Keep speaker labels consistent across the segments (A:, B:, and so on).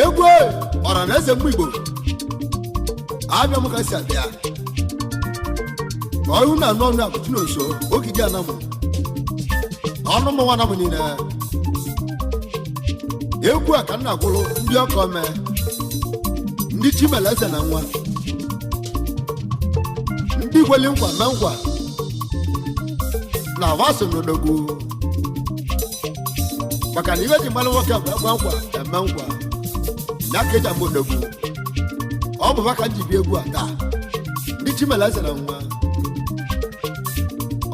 A: Egwu ọra na eze mgbe Igbo abịa m ka si abịa ọrụ na anụ ọnụ abụchi na nso ogige anamụ ọnụ mụnwa anamụ niile. Egwu a ka m na-agwụrụ ndị ọkọ mee ndị chimele eze na nwa ndị gweli nkwa mee nkwa na waso n'odogwu, maka na ibe ji mmanụ nwoke bụ ekwe nkwa eme nkwa ya ka eji ama odogwu. Ọ bụ maka njibi egwu a taa ndị chimele eze na nwa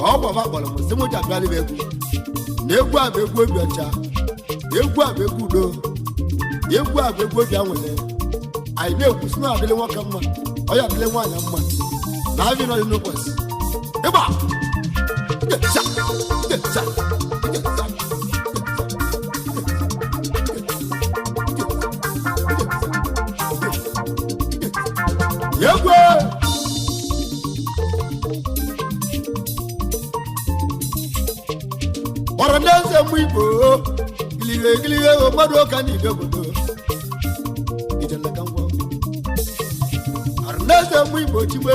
A: ọ gwaba kpọrọ m sị m ji abịara m egwu na egwu a bụ egwu obi ọcha, egwu a bụ egwu udo, egwu a bụ egwu obi anwụle. Anyị na-ekwu sị na adịrị nwoke mma, ọ ya adịrị nwaanyị mma na abịa nọ n'ụbọchị ịgba ncha ncha ncha. Egwu ọrọ ndị eze mụ Igbo gilighe gilighe mmadụ ụka niile obodo ijeleka ngwa. Ọrọ ndị eze mụ Igbo chigbe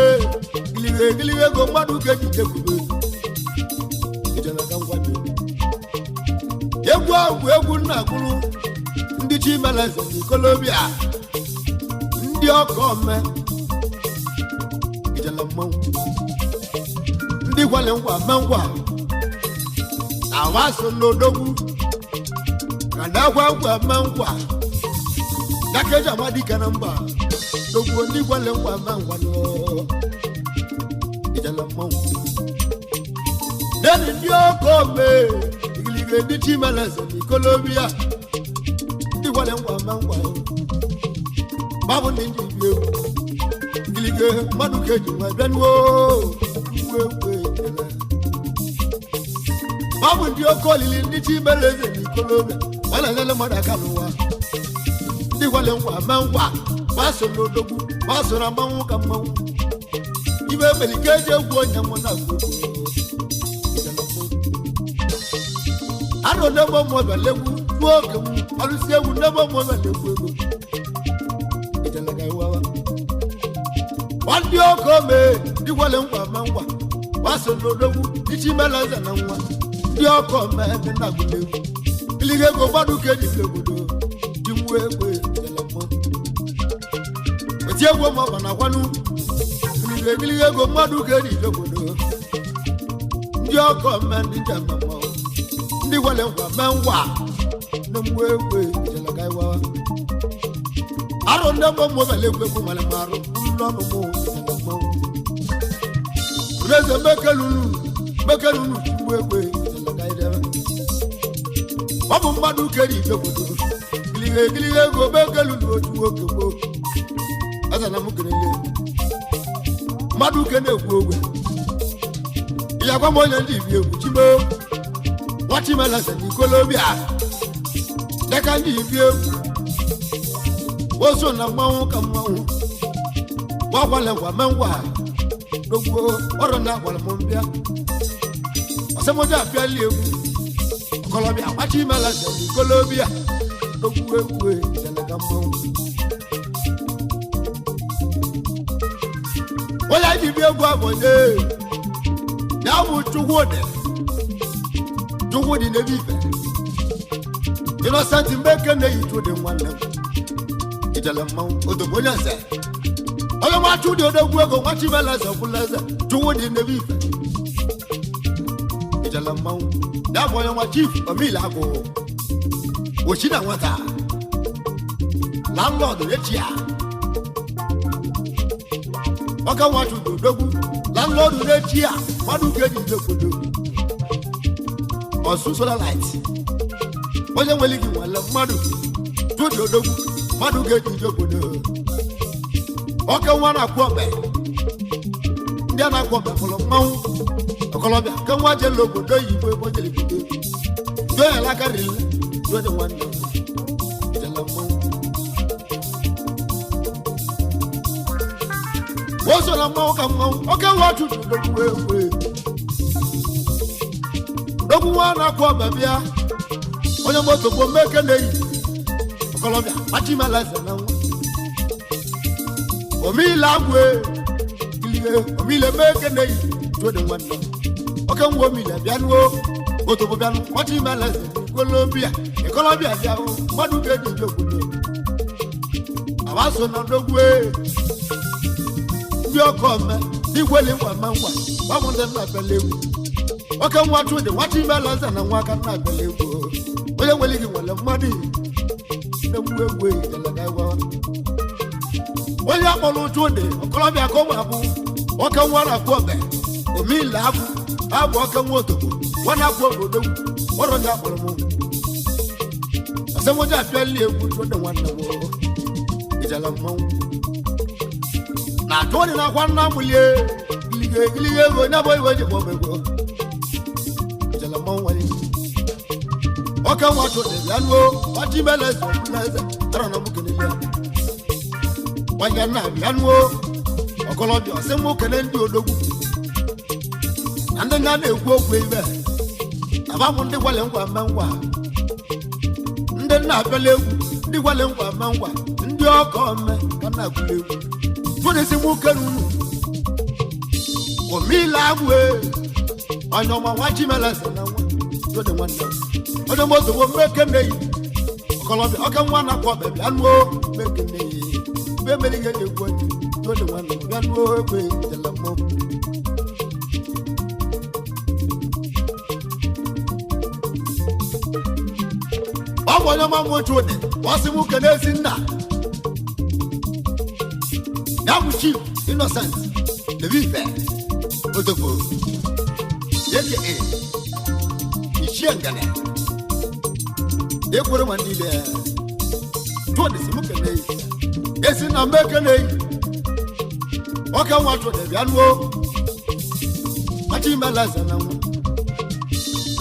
A: gilighe gilighe ego mmadụ ka eji jekwube ijeleka ngwa bi. Egwu ahụ bụ egwu nna gụrụ ndị chimeleze na ikolobịa ndị ọkọ mme ijele mmanwụ ndị gwale ngwa mme ngwa awa so n'odogwu ka na-akwa nkwa mme nkwa ya ka eji ama dike na mba dogwu ndị gwale nkwa mme nkwa nọ ijele mmanwụ neni ndị ọkọ mme igilige ndị chimeleze na ikolobịa ndị gwale nkwa mme nkwa babụ ndị ndị bi egwu igilige mmadụ ka eji nwa bịa nuo egwu egwu babụ ndị oke olili ndị chimeleze na ikolobịa ọ na-enyere mmadụ aka n'ụwa ndị gwale nkwa mee nkwa gbaso n'odogwu gbaso na mmanwụ ka mmanwụ ibe emeli ka eji egwu onye mụ na agụ anọ n'ebe mmụọ bịara egwu tụọ oge m ọlụsi egwu n'ebe mmụọ bịara egwu ego ndị ọkọ mee ndị gwale nkwa mee nkwa gbaso n'odogwu ndị chimeleze na nwa ndị ọkọ mee ndị na-agụla egwu iliga ego mmadụ ka eji bi obodo ji nwa egwu ejele mmụọ oti egwu ma ọ na akwanụ iliga egiliga ego mmadụ ka eji bi obodo ndị ọkọ mee ndị njem mmụọ ndị gwale nkwa mee nkwa na mgbe egwu ejele ka ịwawa arụ ndị mbọ mmụọ bịara egwu egwu nwere m arụ n'ọnụ mụ ejele mmọnwụ eze mekelunu mekelunu mgbe egwu ejele ka ịdebe ọ bụ mmadụ kere ibe obodo gilighe gilighe ego mekelunu otu nwoke gboo eze na m kelele mmadụ ke na-egwu ogwe ya gwa m onye ndị ibi egwu chimo nwa chimeleze na ikolobịa dịka ndị ibi egwu oso na mmanwụ ka mmanwụ gwakwale ngwa mee ngwa n'ogbo ọrụ na agwara m mbịa ọsọmọdé apịali egwu ọkọlọbịa nwa chimeleze na ikolobịa n'ogbu egwu ejeleka mmanwụ onye ji bi egwu abọnye ya bụ Chukwudị Chukwudị n'ebe ife Innocent Mbeke na-eyi Chukwudị nwanne m ijele mmanwụ odogwu onye nze onye nwa Chukwudị odogwu ego nwa Chimeleze ọkwụleze Chukwudị n'ebe ife ijele mmanwụ ya bụ onye nwa chief omile agụ Ochi na nwata landlord echia ọka nwa chụdị odogwu landlord echia mmadụ ga-eji ije obodo ọsụ solar light onye nwere gị nwale mmadụ chụdị odogwu mmadụ ga-eji ije obodo ọka nwa na-akwụ ọkpe ndị a na-akwụ ọkpe fụrụ mmanwụ ọkọlọbịa ka nwa jele obodo oyibo ebe o jere bido do ya laka riri do dị nwanne jele mmanwụ o so na mmanwụ ka mmanwụ oke nwa chụrụ odogwu egwu odogwu nwa na-akwụ ọkpe bịa onye moto bụ mmeke na-eyi ọkọlọbịa machimalaeze na nwa omile agwe ilie omile meke na-eyi chụrụ nwanne oke nwa omile bịanuo otobo bịanụ machimalaeze ikolobịa ikolobịa bịa hụ mmadụ ga-eji ije obodo abaso na odogwu ndị ọkọ ome igweli ngwa ma ngwa gbamụ ndị nna bịala egwu oke nwa chụdị nwa chimalaeze na nwa aka nna bịala egwu onye nwere gị nwere mmadụ na-egwu egwu ejele onye akpọrọ ụjụ dị ọkọlọbịa ka ụmụ abụ nwoke nwa na-akwụ ọbẹ omile abụ abụ oke nwa otogbo nwa na-akwụ obodo ọrụ ndị akpọrọ m ọsọmọjọ apịali egwu chụdị nwanne m ijele mmanwụ na atụọdị na akwa nna mụlie gilige gilige ego onye abụghị iwe ji gba ọbụ ego ijele mmanwụ nwere oke nwa chụdị bịa nuo ọchị mele eze ọbụla eze tara na mụ kelele ya nwanne nna bịa nuo ọkọlọbịa ọsị mụ kele ndị odogwu na ndị nga na-ekwu okwu ibe na babụ ndị gwale ngwa mma ngwa ndị nna abịala egwu ndị gwale ngwa mma ngwa ndị ọkọ ome ka nna agwụla egwu tụdịsị mụ kere unu omile agwụ onye ọma nwa chimeleze na nwa tụdị nwanne m onye mozogbo mmekeneyi ọkọlọbịa ọka nwa na-akpọ ọbịa bịa nuo mmekeneyi mgbe mere ihe na-egwu onye tụdị nwanne m bịa nuo egbe jele mmọnwụ ọ bụ onye ọma nwoke ụdị ọsị nwoke n'ezi nna ya bụ chief innocent levife otofo aka ichie ngene ekwere ma niile tụdị si mụ kene yi esi na mbe kene yi ọka nwa tụdị bịa nuo machi imela eze na nwa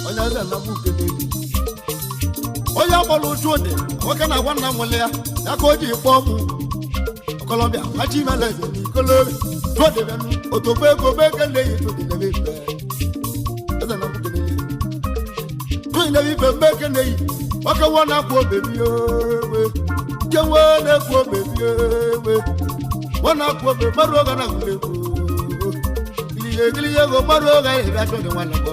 A: onye eze na mụ kene yi onye akpọrọ ụjụ ụdị nwoke na-agwa nna nwere ya ya ka o ji kpọọ mụ ọkọlọbịa achimalaeze na ikolobi tụdịbenụ otobo ego mekeneyi tụdịlebe ife eze na mkeneyi tụdịlebe ife mekeneyi nwoke nwa na-akwụ obebi egbe nke nwa na-ekwu obebi egbe nwa na-akwụ obe mmadụ oge na nwere egwu gilige gilige ego mmadụ oge anyị bịa tụdị nwanne m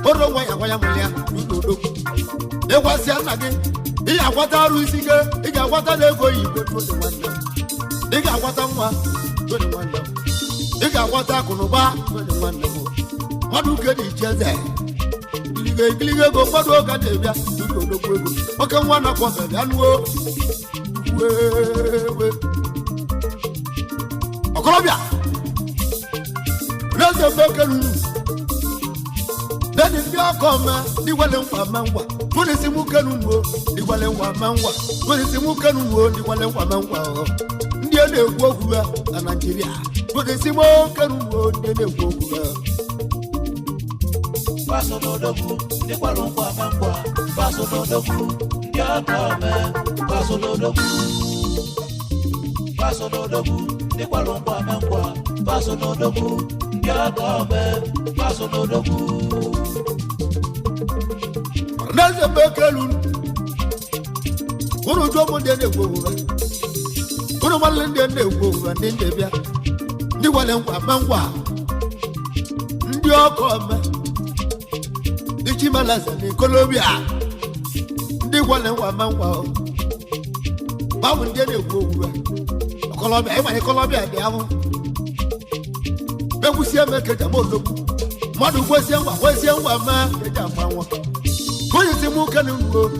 A: ọrụ nwa ya gwa ya nwere ya n'ụlọ odogwu ịgwasịa nna gị ị ga-akwata arụ isi gị ị ga-akwata na ego oyibo tụdị nwanne m ị ga-akwata nwa tụdị nwanne m ị ga-akwata akụ na ụba tụdị nwanne m mmadụ uke dị iche eze gilige gilige ego mmadụ oge na-ebịa tụdị odogwu ego oke nwa na-akpọ ọbịa bịa nuo wewe ọkọlọbịa n'eze mgbe keluru lẹ́ni bí ọkọ mẹ níwẹ̀lẹ̀ ń wà máa ń wà lórí sí mú kẹnu wo níwẹ̀lẹ̀ ń wà máa ń wà lórí sí mú kẹnu wo níwẹ̀lẹ̀ ń wà máa ń wà ọ. ndị a na-ekwu okwu ya na Naịjirịa lórí sí mú kẹnu wo ndị na-ekwu okwu ya.
B: Faso n'odogwu ndị kwara nkwa ama nkwa faso n'odogwu ndị ọkọ ome faso n'odogwu faso n'odogwu ndị kwara nkwa ama nkwa faso n'odogwu ndị ọkọ ome faso n'odogwu.
A: N'eze mgbe kelu unu jụọ m ndị na-ekwu okwu ya unu nwanne ndị na-ekwu okwu ya ndị ndị bịa ndị gwale nkwa ma nkwa ndị ọkọ ome ndị chimalaze na ikolobia ndị gwale nkwa ma nkwa o gbanwe ndị na-ekwu okwu ya ọkọlọbịa ịmara ịkọlọbịa dị ahụ mekwusie m ekeja m odogwu mmadụ kwesie ngwa kwesie ngwa ma eji ama nwa onye si mụ kene nuo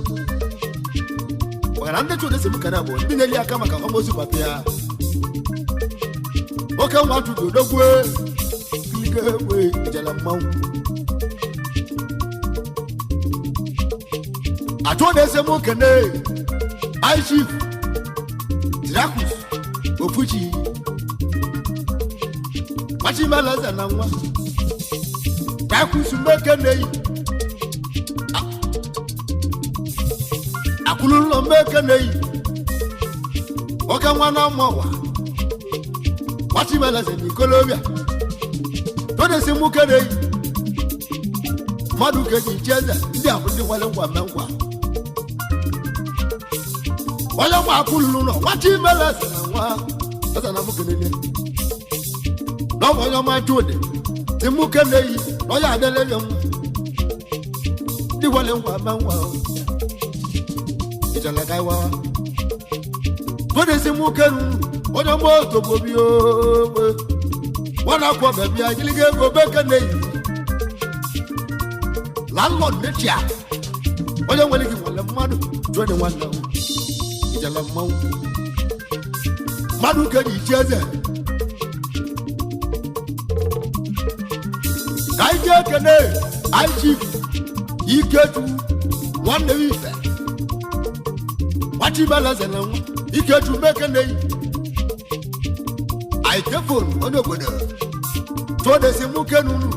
A: Maka na ndị chụrụ esi m kana bụ ndị na-eli aka maka akwamozu papa ya. Oke nwa chụrụ odogwu kiliga egbe ijele mmanwụ. Achụ na-ese m kene High Chief Tirakus Ofuchi Machimalaeze na nwa Tirakus mmekeneyi akwụlụ ụlọ mmekeneyi oke nwa na mmawa Machimalaeze na ikolobịa todesi mụ keneyi mmadụ keji chi eze ndị a bụ ndị kwale nkwa mee nkwa onye nwa akwụlụ ụlọ Machimalaeze na nwa eze na mụ kenele n'ọbụ onye ọma chude ti mụ keneyi na onye adịla enye m ndị kwale nkwa mee nkwa ìjàlá ká wá. Bóde sí mú kẹrù, onye ọmọ òtòkò bí ooo. Wọ́n náà kọ bẹ̀bí ajínigbé ego bẹ́ẹ̀kẹ́ n'èyí. Landlord n'etia, onye nwere gị nwere mmadụ jụọ dị nwanne m. Ìjàlá mmanwụ. Mmadụ ka eji chi eze. Ka anyị jee kene anyị chief Ikechu nwanne m ife. Nwachibalaeze na nwa Ikechu mekeneyi aitefon onye obodo tụọdesi mụ kenunu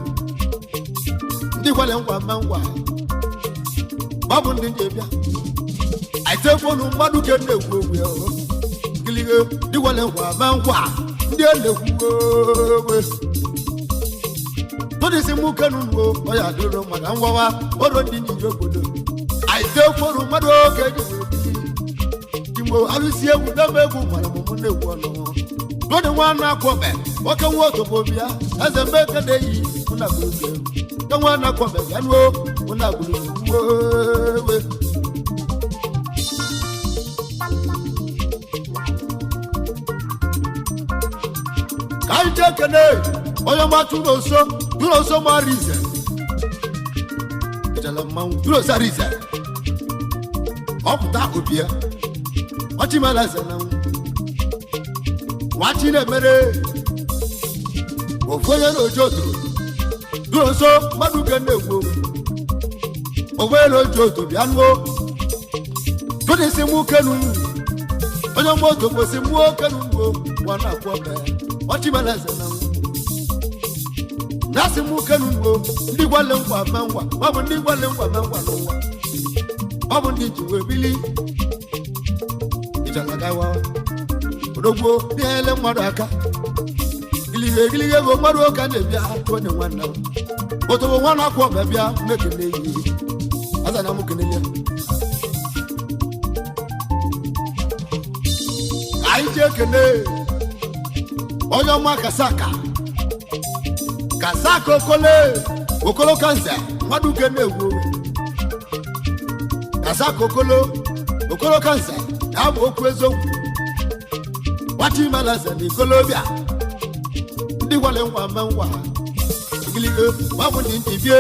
A: ndị kwale nkwa mma nkwa babụ ndị nje bịa aitefonu mmadụ ke na-ekwu okwu ya o. Gilige ndị kwale nkwa mma nkwa ndị a na-ekwu okwu tụọdesi mụ kenunu o ọ ya adịrọ maka ngwawa ọrụ ndị nje obodo aitefonu mmadụ oge ji Igbo alụsị egwu dama egwu mara mụmụ na-egwu ọnụ lónìí wọn anakọbẹ wọn kẹ wọn òtòbó bíá ẹsẹ mbẹkẹdẹ yìí wọn nàgbọlù bíá kẹ wọn anakọbẹ yanuo wọn nàgbọlù wéwé. Káyí jẹ́ kene onye ọma tụrụ nso tụrụ nso ma rize ìjàlá mmanwụ tụrụ nso rize ọpụta obi ya Nwachimalaeze na nwa nwachi na-emere ofu onye na oji otu dụrụ nso mmadụ ke na-ekwu okwu onye na oji otu bịa nụọ tụdịsị mụ kenu onye mgbe otu kwesị mụọ kenu mgbo nwa na-akwụ ọbẹ Nwachimalaeze na nwa na-asị mụ kenu mgbo ndị gwale nkwa mee nkwa ọ bụ ndị gwale nkwa mee nkwa n'ụwa ọ bụ ndị ji wee bili ìjàlágáwá odogbo ní ẹlẹ mmadụ aka gilige gilige ego mmadụ ụka na-ebịa atụ onye nwanne m otobo nwa na-akwụ ọbịa bịa mekele yi aza na m kelele ka anyị ji ekele onye ọma kasaka kasaka okole okolo kansa mmadụ uke na-egwu kasaka okolo okolo kansa ya bụ okwu eziokwu Nwachimalaeze na ikolobịa ndị gwale nkwa mee nkwa igilige gbabụ ndị ntị bie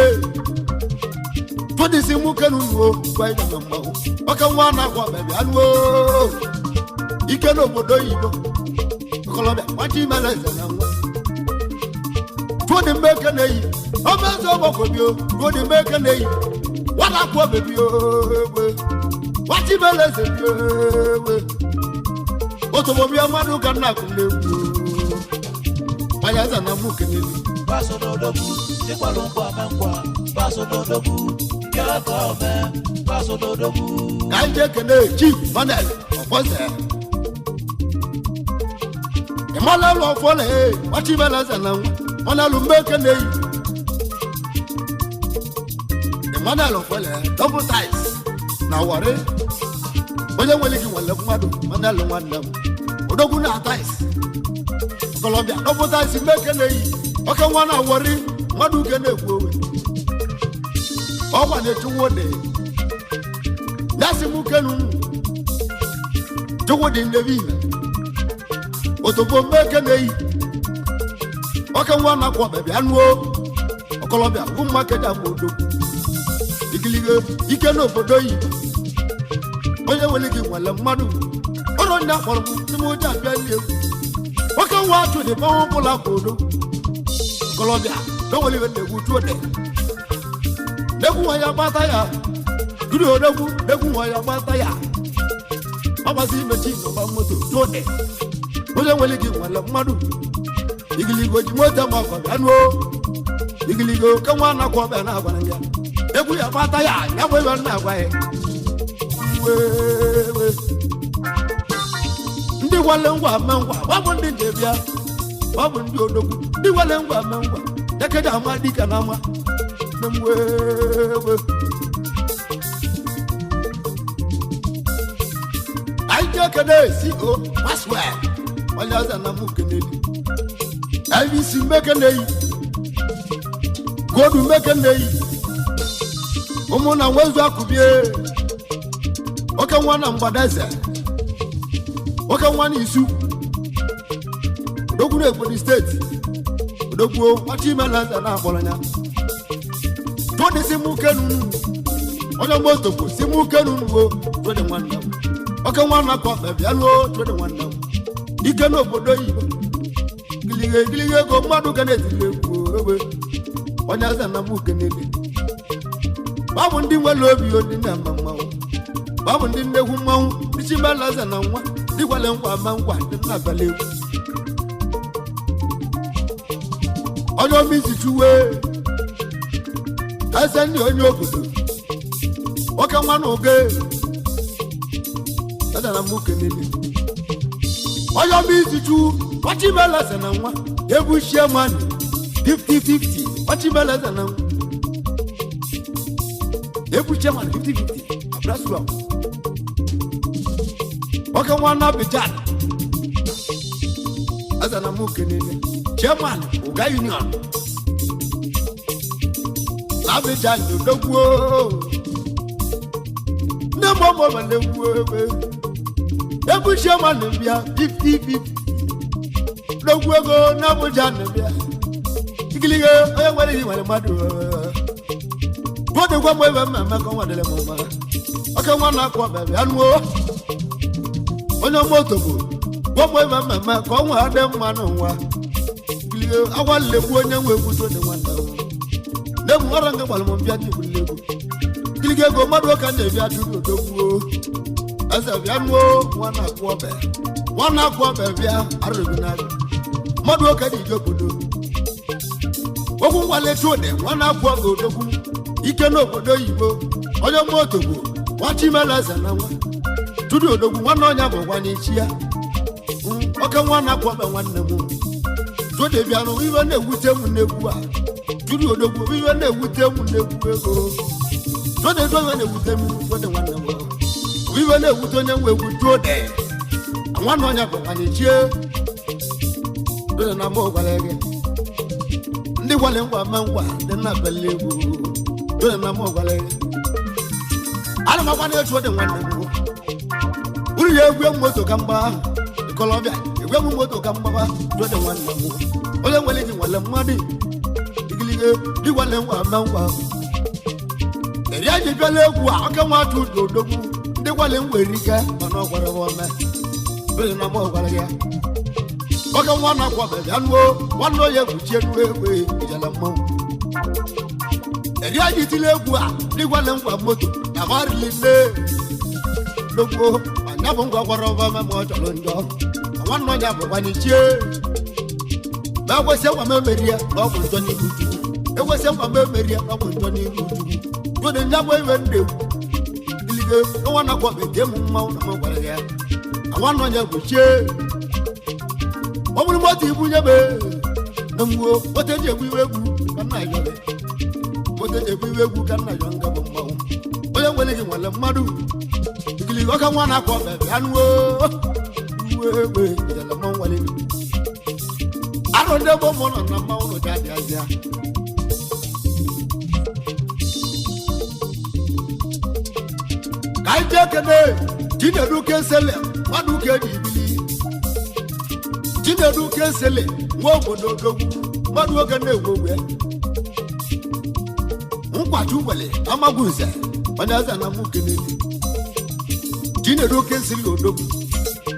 A: tụdịsị mụ kenu nuo gwa ịga na mmanwụ oke nwa na-akwa bịa nuo ike n'obodo oyibo ikolobịa Nwachimalaeze na nwa tụdị mmeke na-eyi omezi ọgbakọbio tụdị mmeke na-eyi nwata akwụ bebio egbe Nwachimalaeze bio egbe otobo bịa mmadụ ka nna akụ na-egwu manya eze na mụ keneli
B: Baso n'odogwu, ndị kwalụ nkwa mee nkwa. Baso n'odogwu, ndị ọkọ ome. Baso n'odogwu.
A: Ka anyị jee kene Chief Manel Ọfọze ịmalelu ọfọle Nwachimalaeze na nwa manelu mgbe ekeneyi Emmanuel Ọfọle double ties na Warri onye nwere gị nwere mmadụ manelu nwanne m odogwu na ties Colombia double ties mgbe ekeneyi oke nwa na Warri mmadụ uke na-ekwu owe ọkwa na-echuwu ode yasi mú kẹnu jogo di ndebi ime òtòbó mẹkẹnẹ yìí ọkẹ wọn anakọ bẹbẹ anuo ọkọlọbịa bụ mma kẹjà mụ odo igilige ike n'obodo yi Onye nwere gị nwere mmadụ. Ụlọ ndị akpọrọ m n'ime ụjọ abịa ndị egwu. Nwoke nwa achụ dị mmanwụ bụla ka odo. Okolobịa, na o nwere ibe na-egwu tuo de. N'egwu nwa ya gbata ya. Duru odogwu, n'egwu nwa ya gbata ya. Ọgbazi imechi n'ọgba moto tuo de. Onye nwere gị nwere mmadụ. Igiligo ji moto ma ọkọ bịa nuo. Igiligo ke nwa anakwa ọbịa na-agwara ya. Egwu ya gbata ya, ya bụ ebe m na-agwa ya. Wewe. Ndị gwale ngwa ama ngwa, gbabụ ndị njem ya, gbabụ ndị odogwu, ndị gwale ngwa ama ngwa, ekeja ama dịka na ama. Nne m wewe. Anyị ji ekene CO Maxwell, onye ọzọ na mụ keneli. IBC mmekeneyi, Godu mmekeneyi, ụmụ na nwezu akụbie, oke nwa na mgbadaeze, oke nwa na isu, odogwu na Ebonyi steeti, odogwu ọchịmeleze na-akpọrọ ya. Tụdị si mụ kenu, onye moto bụ si mụ kenu o, tụdị nwanne m. Oke nwa na akọ ọkpa bịa luo, tụdị nwanne m. Ike n'obodo oyibo, gilighe gilighe ego mmadụ ga na-etiri egwu egbe, onye eze na mụ kenele. Babụ ndị nwere obi ndị na-ama mmanwụ. Babụ ndị nnegwu mmanwụ, ndị chimeleze na nwa, ndị gwale nkwa ama nkwa, ndị nna-abịala egwu. Onye omisi chuwe, eze ndị onye obodo, nwoke nwa na oge, eze na mụ kenele. Onye omisi chu, nwachimeleze na nwa, egwu shie mani, 50-50, nwachimeleze na nwa. Egwu shie mani 50-50, abrasuwa. Nwoke nwa na Abidjan, eze na mụ kenele. Chairman Uga Union. Abidjan odogwu. Nne m ọmụ ọmụ na-egwu egbe. Egwu chairman bịa 50-50. Odogwu ego na Abuja na-abịa. Igilige onye nwere ihe nwere mmadụ. Bọ́dé gwa m ebe mma emeka nwa dịrị m mma. Oke nwa na-akwụ ọbịa bịa nuo. Onye moto bụ gwa m ebe mma eme ka ọnwa adị mma n'ụwa. Igilige agwa nlegbu onye nwe egwu tụdị nwanne m. Nne m ọrụ nga gbara m mbịa ji ebuli egwu. Igilige ego mmadụ ụka na-ebi atụrụ odogwu. Eze bịa nuo nwa na-akwụ ọbịa. Nwa na-akwụ ọbịa bịa arụghị n'aka. Mmadụ ụka dị ije obodo. Okwu nwale chụde nwa na-akwụ ọbịa odogwu. Ike n'obodo oyibo onye moto bụ nwa chimeleze na nwa tudu odogwu nwanne ọnya bụ nwa n'echi ya. Oke nwa na-akwụ ọbịa nwanne m tudu bịanụ iwe na-ewute m n'egwu a tudu odogwu iwe na-ewute m n'egwu ego tudu ego iwe na-ewute m tudu nwanne m iwe na-ewute onye nwe egwu tudu nwanne ọnya bụ nwa n'echi tudu na mụ gwara gị ndị gwale ngwa ma ngwa ndị nna bele egwu tudu na mụ gwara gị ana m agwa na-etu dị nwanne m uru ya egwu moto ka mgba ikolobịa egwu m moto ka mgbaba tuo dị nwanne m onye nwere gị nwere mmadụ igilige dịgwale ngwa ma ngwa eri aji bịala egwu a oke nwa atụ dị odogwu ndị gwale ngwa erike mana ọ gwara m ome tuo na mụ gwara ya oke nwa na-akwa bịa nuo nwanne onye gwuchie nuo egbe ijele mmanwụ eri aji tili egwu a ndị gwale ngwa moto na marili nne dogbo anya bụ ngwa gwara ọba ma ọ jọrọ njọ nwanne ọnya bụ gbanye chie ma ekwesị ngwa m emeri ya na ọ bụ njọ n'ihu chukwu ekwesị ngwa m emeri ya na ọ bụ njọ n'ihu chukwu jụdị nya bụ iwe ndị egwu ilige nwa na-akwa bekee m mmanwụ na m gwara ya nwanne ọnya bụ chie ọ bụrụ moto ibu nye m na mgbuo moto eji egbu iwe egwu ka nna ya moto eji egbu iwe egwu ka nna ya nga bụ mmanwụ onye nwere gị nwere mmadụ igili ọka nwa na-akwa ọbịa bịa nuo uwe egbe ijele mmanwụ nwere ilu arụ ndị bụ ụmụ nọ na mmanwụ nụcha dị azịa ka anyị jee kene Chinedu Kensele mmadụ ka eji ibili Chinedu Kensele nwa obodo odogwu mmadụ oge na-egwu ogwe nkwachi ugbele amagwu nze onye eze na mụ kenele. Chinedu oke nsiri odogwu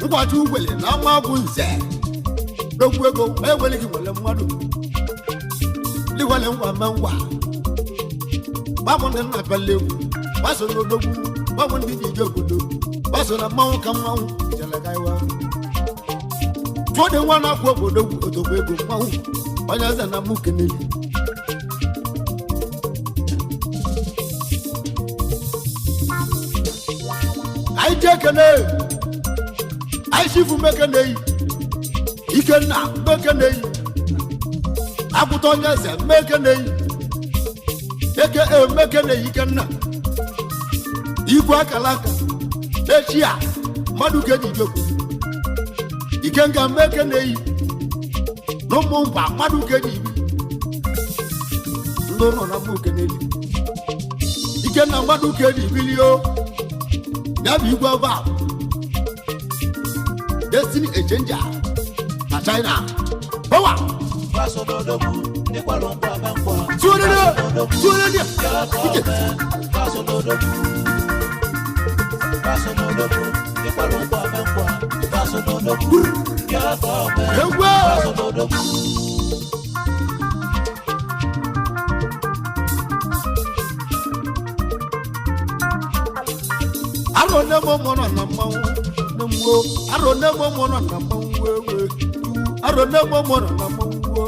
A: nkwachi ugwele na ama agwụ nze dogwu ego ewele gị nwere mmadụ ndị gwale ngwa ma ngwa gbamụ ndị nna bịala egwu gbaso n'odogwu gbamụ ndị ji ije obodo gbaso na mmanwụ ka mmanwụ ijelekaiwa tụọ dị nwa na-akwụ obodo gwu odogwu ego mmanwụ onye eze na mụ keneli. Anyị ji ekene, anyị chifu mekeneyi Ikenna mekeneyi akwụta onye eze mekeneyi eke mekeneyi Ikenna igwe akala aka echi a mmadụ ga-eji jokwu Ikenga mekeneyi na ụmụ nkwa mmadụ ga-eji ibi ndị ụlọ na mụ keneli Ikenna mmadụ ga-eji bilio ya bụ igwe va Destiny Echenger na China power.
B: Faso n'odogwu, ndị kwalụ nkwa ma nkwa.
A: Tuonene tuonene
B: Ndị ọkọ
A: ije.
B: ome, faso n'odogwu. Faso n'odogwu, ndị kwalụ nkwa ma nkwa. Faso n'odogwu, ndị ọkọ ome,
A: Egwu!
B: faso n'odogwu.
A: Arọ nne m mụ nọ na mmanwụ nne m wo arọ nne m mụ nọ na mmanwụ ewe arọ nne m mụ nọ na mmanwụ wo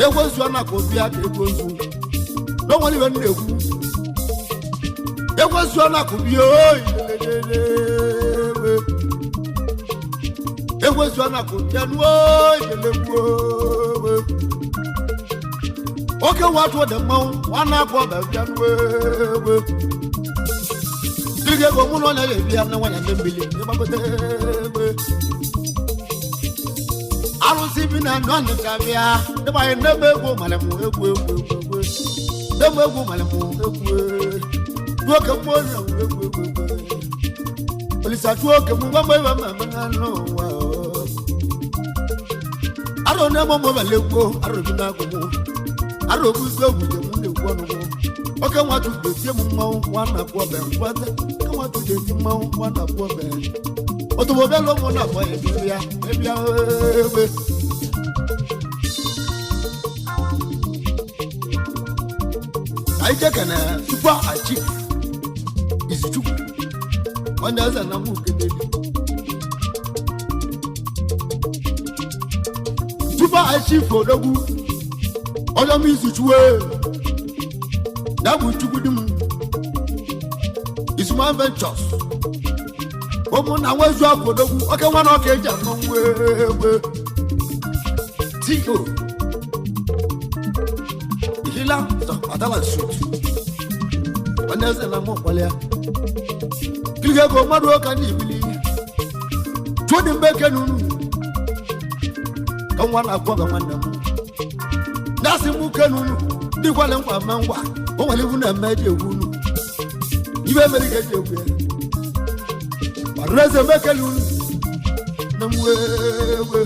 A: egwezu a na-akọ obi aka egwezu n'onwere ibe m na-ekwu egwezu a na-akọ bi oyi lelelele egwezu a na-akọ bi anụ oyi lelekwu owe oke nwa atụ dị mmanwụ nwa na-akọ ọba bi anụ ewe kirige ego mụ na ọnya ga-ebi ya na nwanya ndị mmiri ịgbagote egbe arụsị bi na ndụ ọnịcha bịa dịbanye n'ebe egwu mara m egwu egwu egwu egwu n'ebe egwu mara m egwu tuo ke mmụọ na egwu egwu egwu olisa tuo ke mụ gbagba ebe ma eme na n'ụwa arọ na ebe mụ egwu arọ bi na agụ mụ arọ bụ isi egwu je mụ na-egwu ọnụ mụ oke nwa tu ga-eti m mmanwụ nwa na-akwụ ọbẹ nkwata oke nwa tu ga-eti mmanwụ nwa na-akwụ ọbẹ otobo bịa lụọ mụ na-akpọ ya ebia ebia egbe anyị jekene tupu achi izichukwu onye eze na mụ kedeli tupu achi fodogwu onye m izichukwu ya bụ chukwu di m Isuma Ventures ụmụnna nwezu akwodogwu oke nwa na ọka eji ama nwa egbe to ihila atala sut onye eze na mụ kpalịa kiliga ego mmadụ ụka ndị ibili chụọ dị mgbe eke n'unu ka nwa na-akwụ ọga nwanne m na-asị m ke n'unu ndị kwale nkwa mme ngwa o nwere iwu na-eme eji egwu unu ibe mere ka eji egwu ya ọdụreze mekele unu na m wee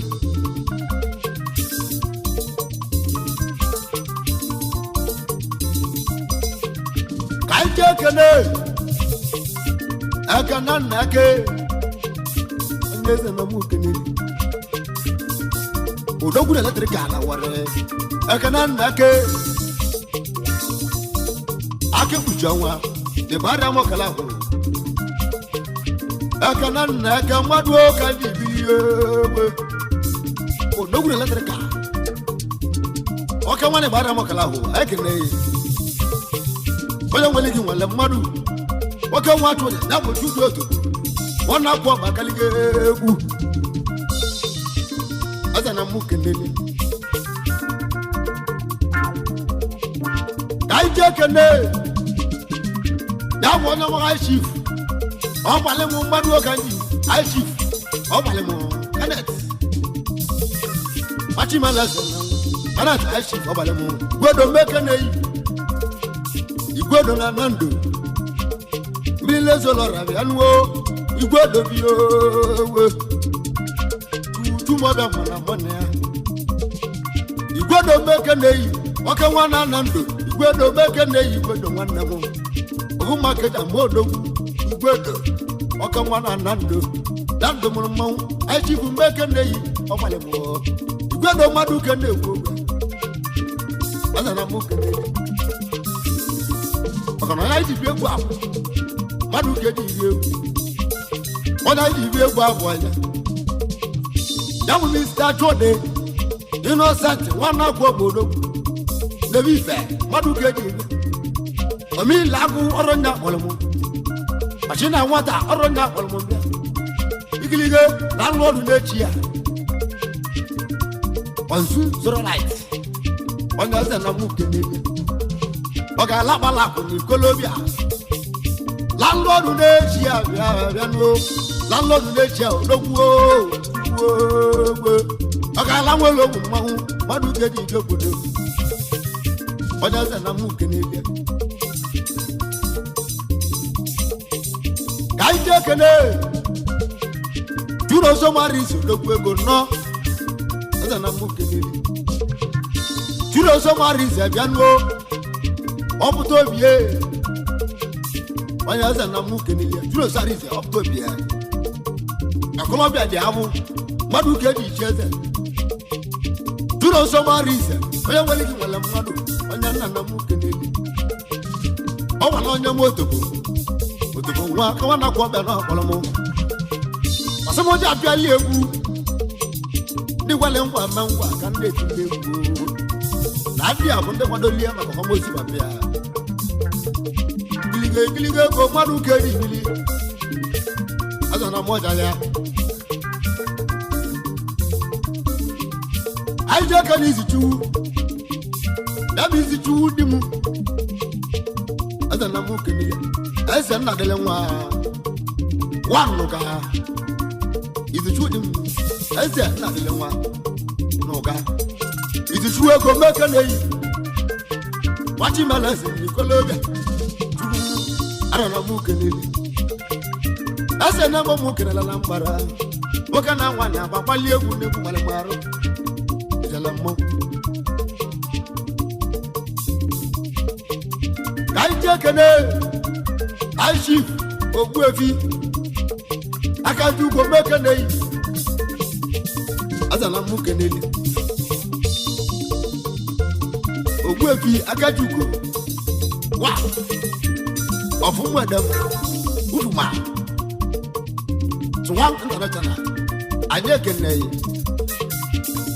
A: ka anyị jee ekene eke na nna eke onye eze na mụ keneli odogwu na eletrik ala were eke na nna eke aka ekpuchi ọnwa dịbara m ọkala hụrụ eke na nna eke mmadụ ụka ndị biri egbe odogwu na eletrik ọka nwa na-gbara m ọkala hụrụ ekene onye nwere gị nwere mmadụ nwoke nwa achụ onye ya bụ chudu otu ọ na-akwụ ọba akaliga egwu aza na mụ kenele ka anyị jee kene ya bụ onye nwa high chief ọ gbalị m mmadụ oge anyị high chief ọ gbalị m Kenneth Machimala Kenneth high chief ọ gbalị m gwedo mekene yi igwedo na nando mmiri lezolọra bịa nuo igwedo bi owe tumọbịa mana mọna ya igwedo meke na-eyi nwoke nwa na nando igwedo meke na-eyi igwedo nwanne m ohu makeja ma odogwu igwedo Ọka nwa na Nando Nando mụrụ mmanwụ. Anyị chifu mgbe eke na-eyi ọgbalị mụọ igwe na mmadụ uke na-ekwu ogwe ọza na mụ kene, maka na onye anyị ji bi egwu abụ mmadụ uke ji iri egwu, onye anyị ji bi egwu abụ anya ya bụ Mr. Chode Innocent nwanne akwụ obodo n'ebe ife mmadụ uke ji iri omila agụ ọrụ nya kpọrọ mụ machi na nwata ọrụ nya kpọrọ mụ bịa igilige na alụ ọrụ n'echi ya ọnzu zoro light onye eze na mụ kenele ọ ga-alakpala akụ n'ikolobịa landlord na-echi ya bịa bịa nuo landlord na-echi ya odogwuo ogwe ọ ga-ala nwere ogwu mmanwụ mmadụ ga-eji ije obodo onye eze na mụ kenele ka anyị jee kene jụrụ ọzọ mara isi odogwu ego nnọọ eze na mụ kenele jụrụ ọzọ mara isi abịa nuo ọpụta obie onye eze na mụ kenele jụrụ ọzọ mara isi ọpụta obie akọlọbịa dị abụ mmadụ ka eji ichi eze jụrụ ọzọ mara isi onye nwere gị nwere mmadụ onye nna na mụ kenele ọ nwere onye m otobo otobo nwa kọwa na akwa ọbịa na ọkpọrọ mụ ọsọmọdé abịala egwu ndị gwale ngwa ama ngwa ka ndị etili egwu na ndị a bụ ndị kwadolie maka ọmaozi ma bịa gilige gilige ego mmadụ ka eri mmiri azọ na mọja ya anyị ji aka n'izichuwu ya bụ izichuwu di m eze na mụ kenile eze nna dịle nwa nwanụ ka izichu di m eze nna dịle nwa n'ụga izichu ego meke na-eyi nwachimela eze n'ikolobịa chukwu arịọrọ m kenile eze na mụ kenela na mgbara nwoke na nwa na-agba gbali egwu n'egwu nwere mgbarụ ijele mmọnwụ ka anyị jee kene anyị chief ogbuefi aka ndị ugbo mekeneyi azala mụ kenele ogbuefi aka ji ugo wa ọfụmwedem ufuma tụwa international anyị ekeneyi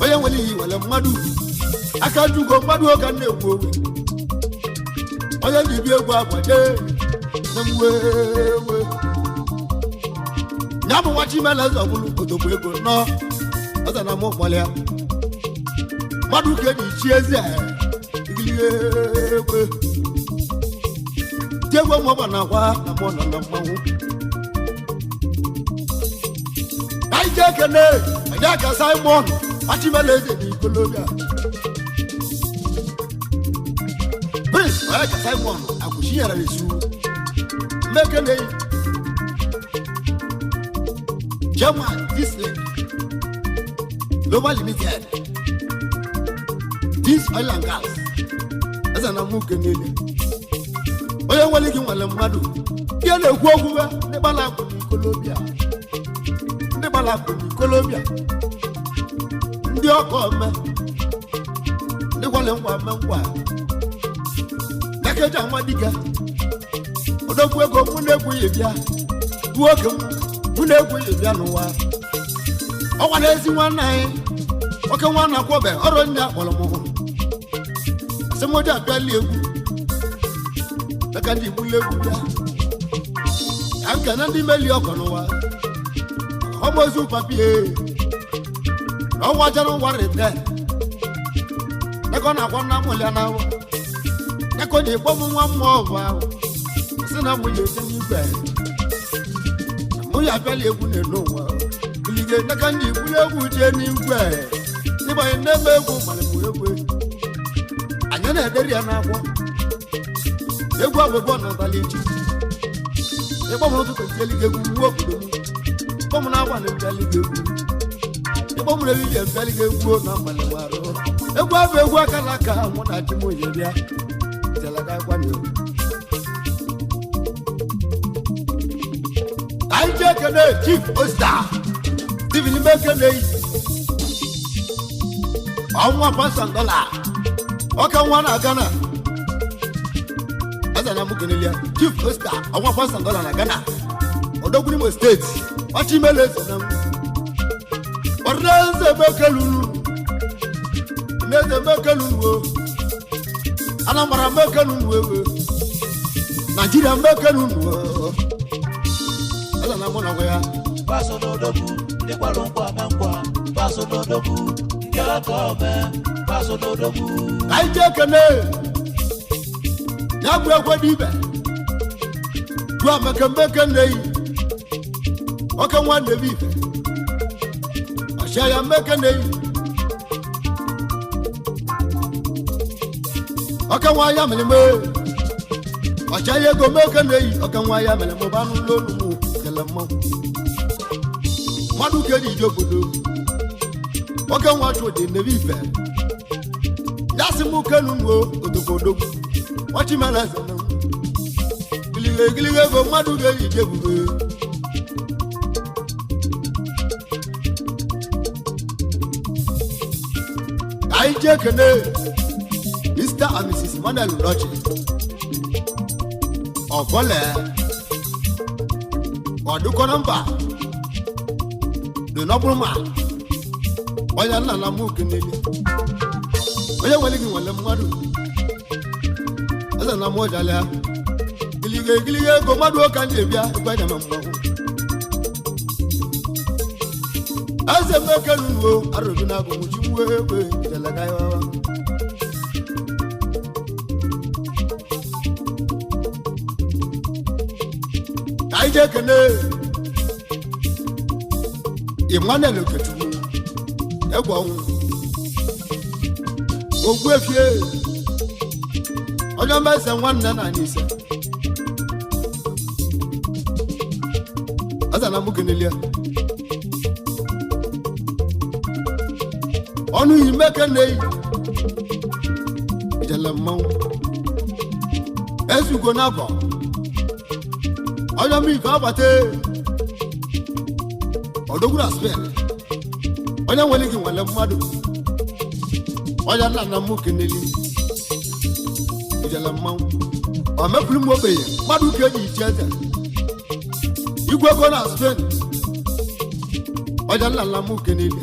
A: onye nwere iyi nwere mmadụ aka ji ugo mmadụ oge a na-ekwu ogbe onye ji bi egwu agbaje na mwewe ya bụ nwa chimela eze ọbụla otogbo ego nọ ọza na mụ kpọlịa mmadụ ka eji chi ezi a igilige egwe ti egwe mọba na akwa na mụ nọ na mmanwụ ka anyị jee kene onye aka Simon nwa chimela eze na ikolobịa Prince Onyeka Simon akwụchinyere esu mmekene German Disley Global Limited This Oil and Gas eze na mụ kenele onye nwere gị nwere mmadụ ihe na-ekwu okwu ya ndị gbara akwụ n'ikolobịa ndị gbara akwụ n'ikolobịa ndị ọkọ ome ndị gwale ngwa ome ngwa lekeja nwa dike odogwu ego mụ na-egwu ya bịa bụ oge m mụ na-egwu ya bịa n'ụwa ọkwa na ezi nwanne anyị oke nwanne akwọbe ọrụ nne akpọrọ m hụ asịmọdụ abịala egwu maka ndị igbula egwu bịa ka nke na ndị meli ọkọ n'ụwa ọmọzu papie na ọnwa jara ụwa rete lekọ na akwa nna mụlịa na awọ ẹkọ ní ìpọ́nmú wọn mú ọ̀wọ́ àwọ̀ sínú àmú yóò jẹ́ níbẹ̀ àmú yà fẹ́lẹ̀ egwu nínú wọn ìlìgè nẹ́ka ní ìwúlẹ̀ egwu jẹ́ níbẹ̀ nígbà yẹn nẹ́ẹ̀mẹ́ egwu màlẹ̀mú egwu ànyẹ́ náà ẹ̀dẹ́rì ẹ̀ náà wọ́ egwu àgbẹ̀gbọ́ náà balẹ̀ jù ìpọ́nmú tó tó tiẹ̀ lìgẹ̀ egwu wú òbòdò mu ìpọ́nmú náà wà ní fẹ́lẹ̀ egwu ìpọ́nmú náà yẹ fẹ́lẹ̀ egwu náà màlẹ̀mú àrọ egwu abụ egwu akala aka mụ na di m yẹ bịa Anyị jee kene Chief Osta Stephen Mekene, ọnwa pasan dọla, ọka nwa na Ghana. Eze na mụ kenelia Chief Osta, ọnwa pasan dọla na Ghana, Odogwu Imo Steeti, ọchịmele. Eze na m ọdịneze mekelulu, n'eze mekelulu o, Anambra mekelulu, ewe Naijiria mekelulu o. Eze na mụ na gwa ya.
B: Paso n'odogwu, ndị kwalụ nkwa ma nkwa. Paso n'odogwu, ndị ọkọ ome. Paso n'odogwu.
A: Ka anyị jee kene ya bụ ekwe n'ibe jụọ maka mmeke nneyi oke nwanne m ife ọchịa ya mmeke nneyi oke nwa ya mere me ọchịa ya ego mmeke nneyi oke nwa ya mere mụba n'ụlọ olu mụ kele mmanwụ mmadụ ka eji ije obodo oke nwa chụdị nnebe ife ya sị mụ kenu nuo odogwu ọchịmere eze na gilige gilige ego mmadụ ga-eji ije ebube. Ka anyị jee kene Mr. and Mrs. Manuel Udochi Ọfọle ọdụkọ na mba dị n'ọbụrụ ma onye nna na mụ kenele onye nwere gị nwere mmadụ. Eze na mụ jalịa gilige gilige ego mmadụ ụka ndị bịa ekwe nya mmanwụ. Eze mmekeluo arụbi na agụmụchi nwe egbe jeleka ya. Ka anyị jee kene Emmanuel Okechukwu egwu ọnwụ Ogbuefie, onye meze nwanne na anyị ise. Eze na mụ kenelia ọnụ yi mekene ijele mmanwụ ezugo n'abọ onye m ife agbata ọdọgwuru aspen onye nwere gị nwere mmadụ. Onye nna na mụ keneli ijele mmanwụ ọ mepụrụ m ogbenye mmadụ ka eji ichi eze igwe ego na Spain. Onye nna na mụ keneli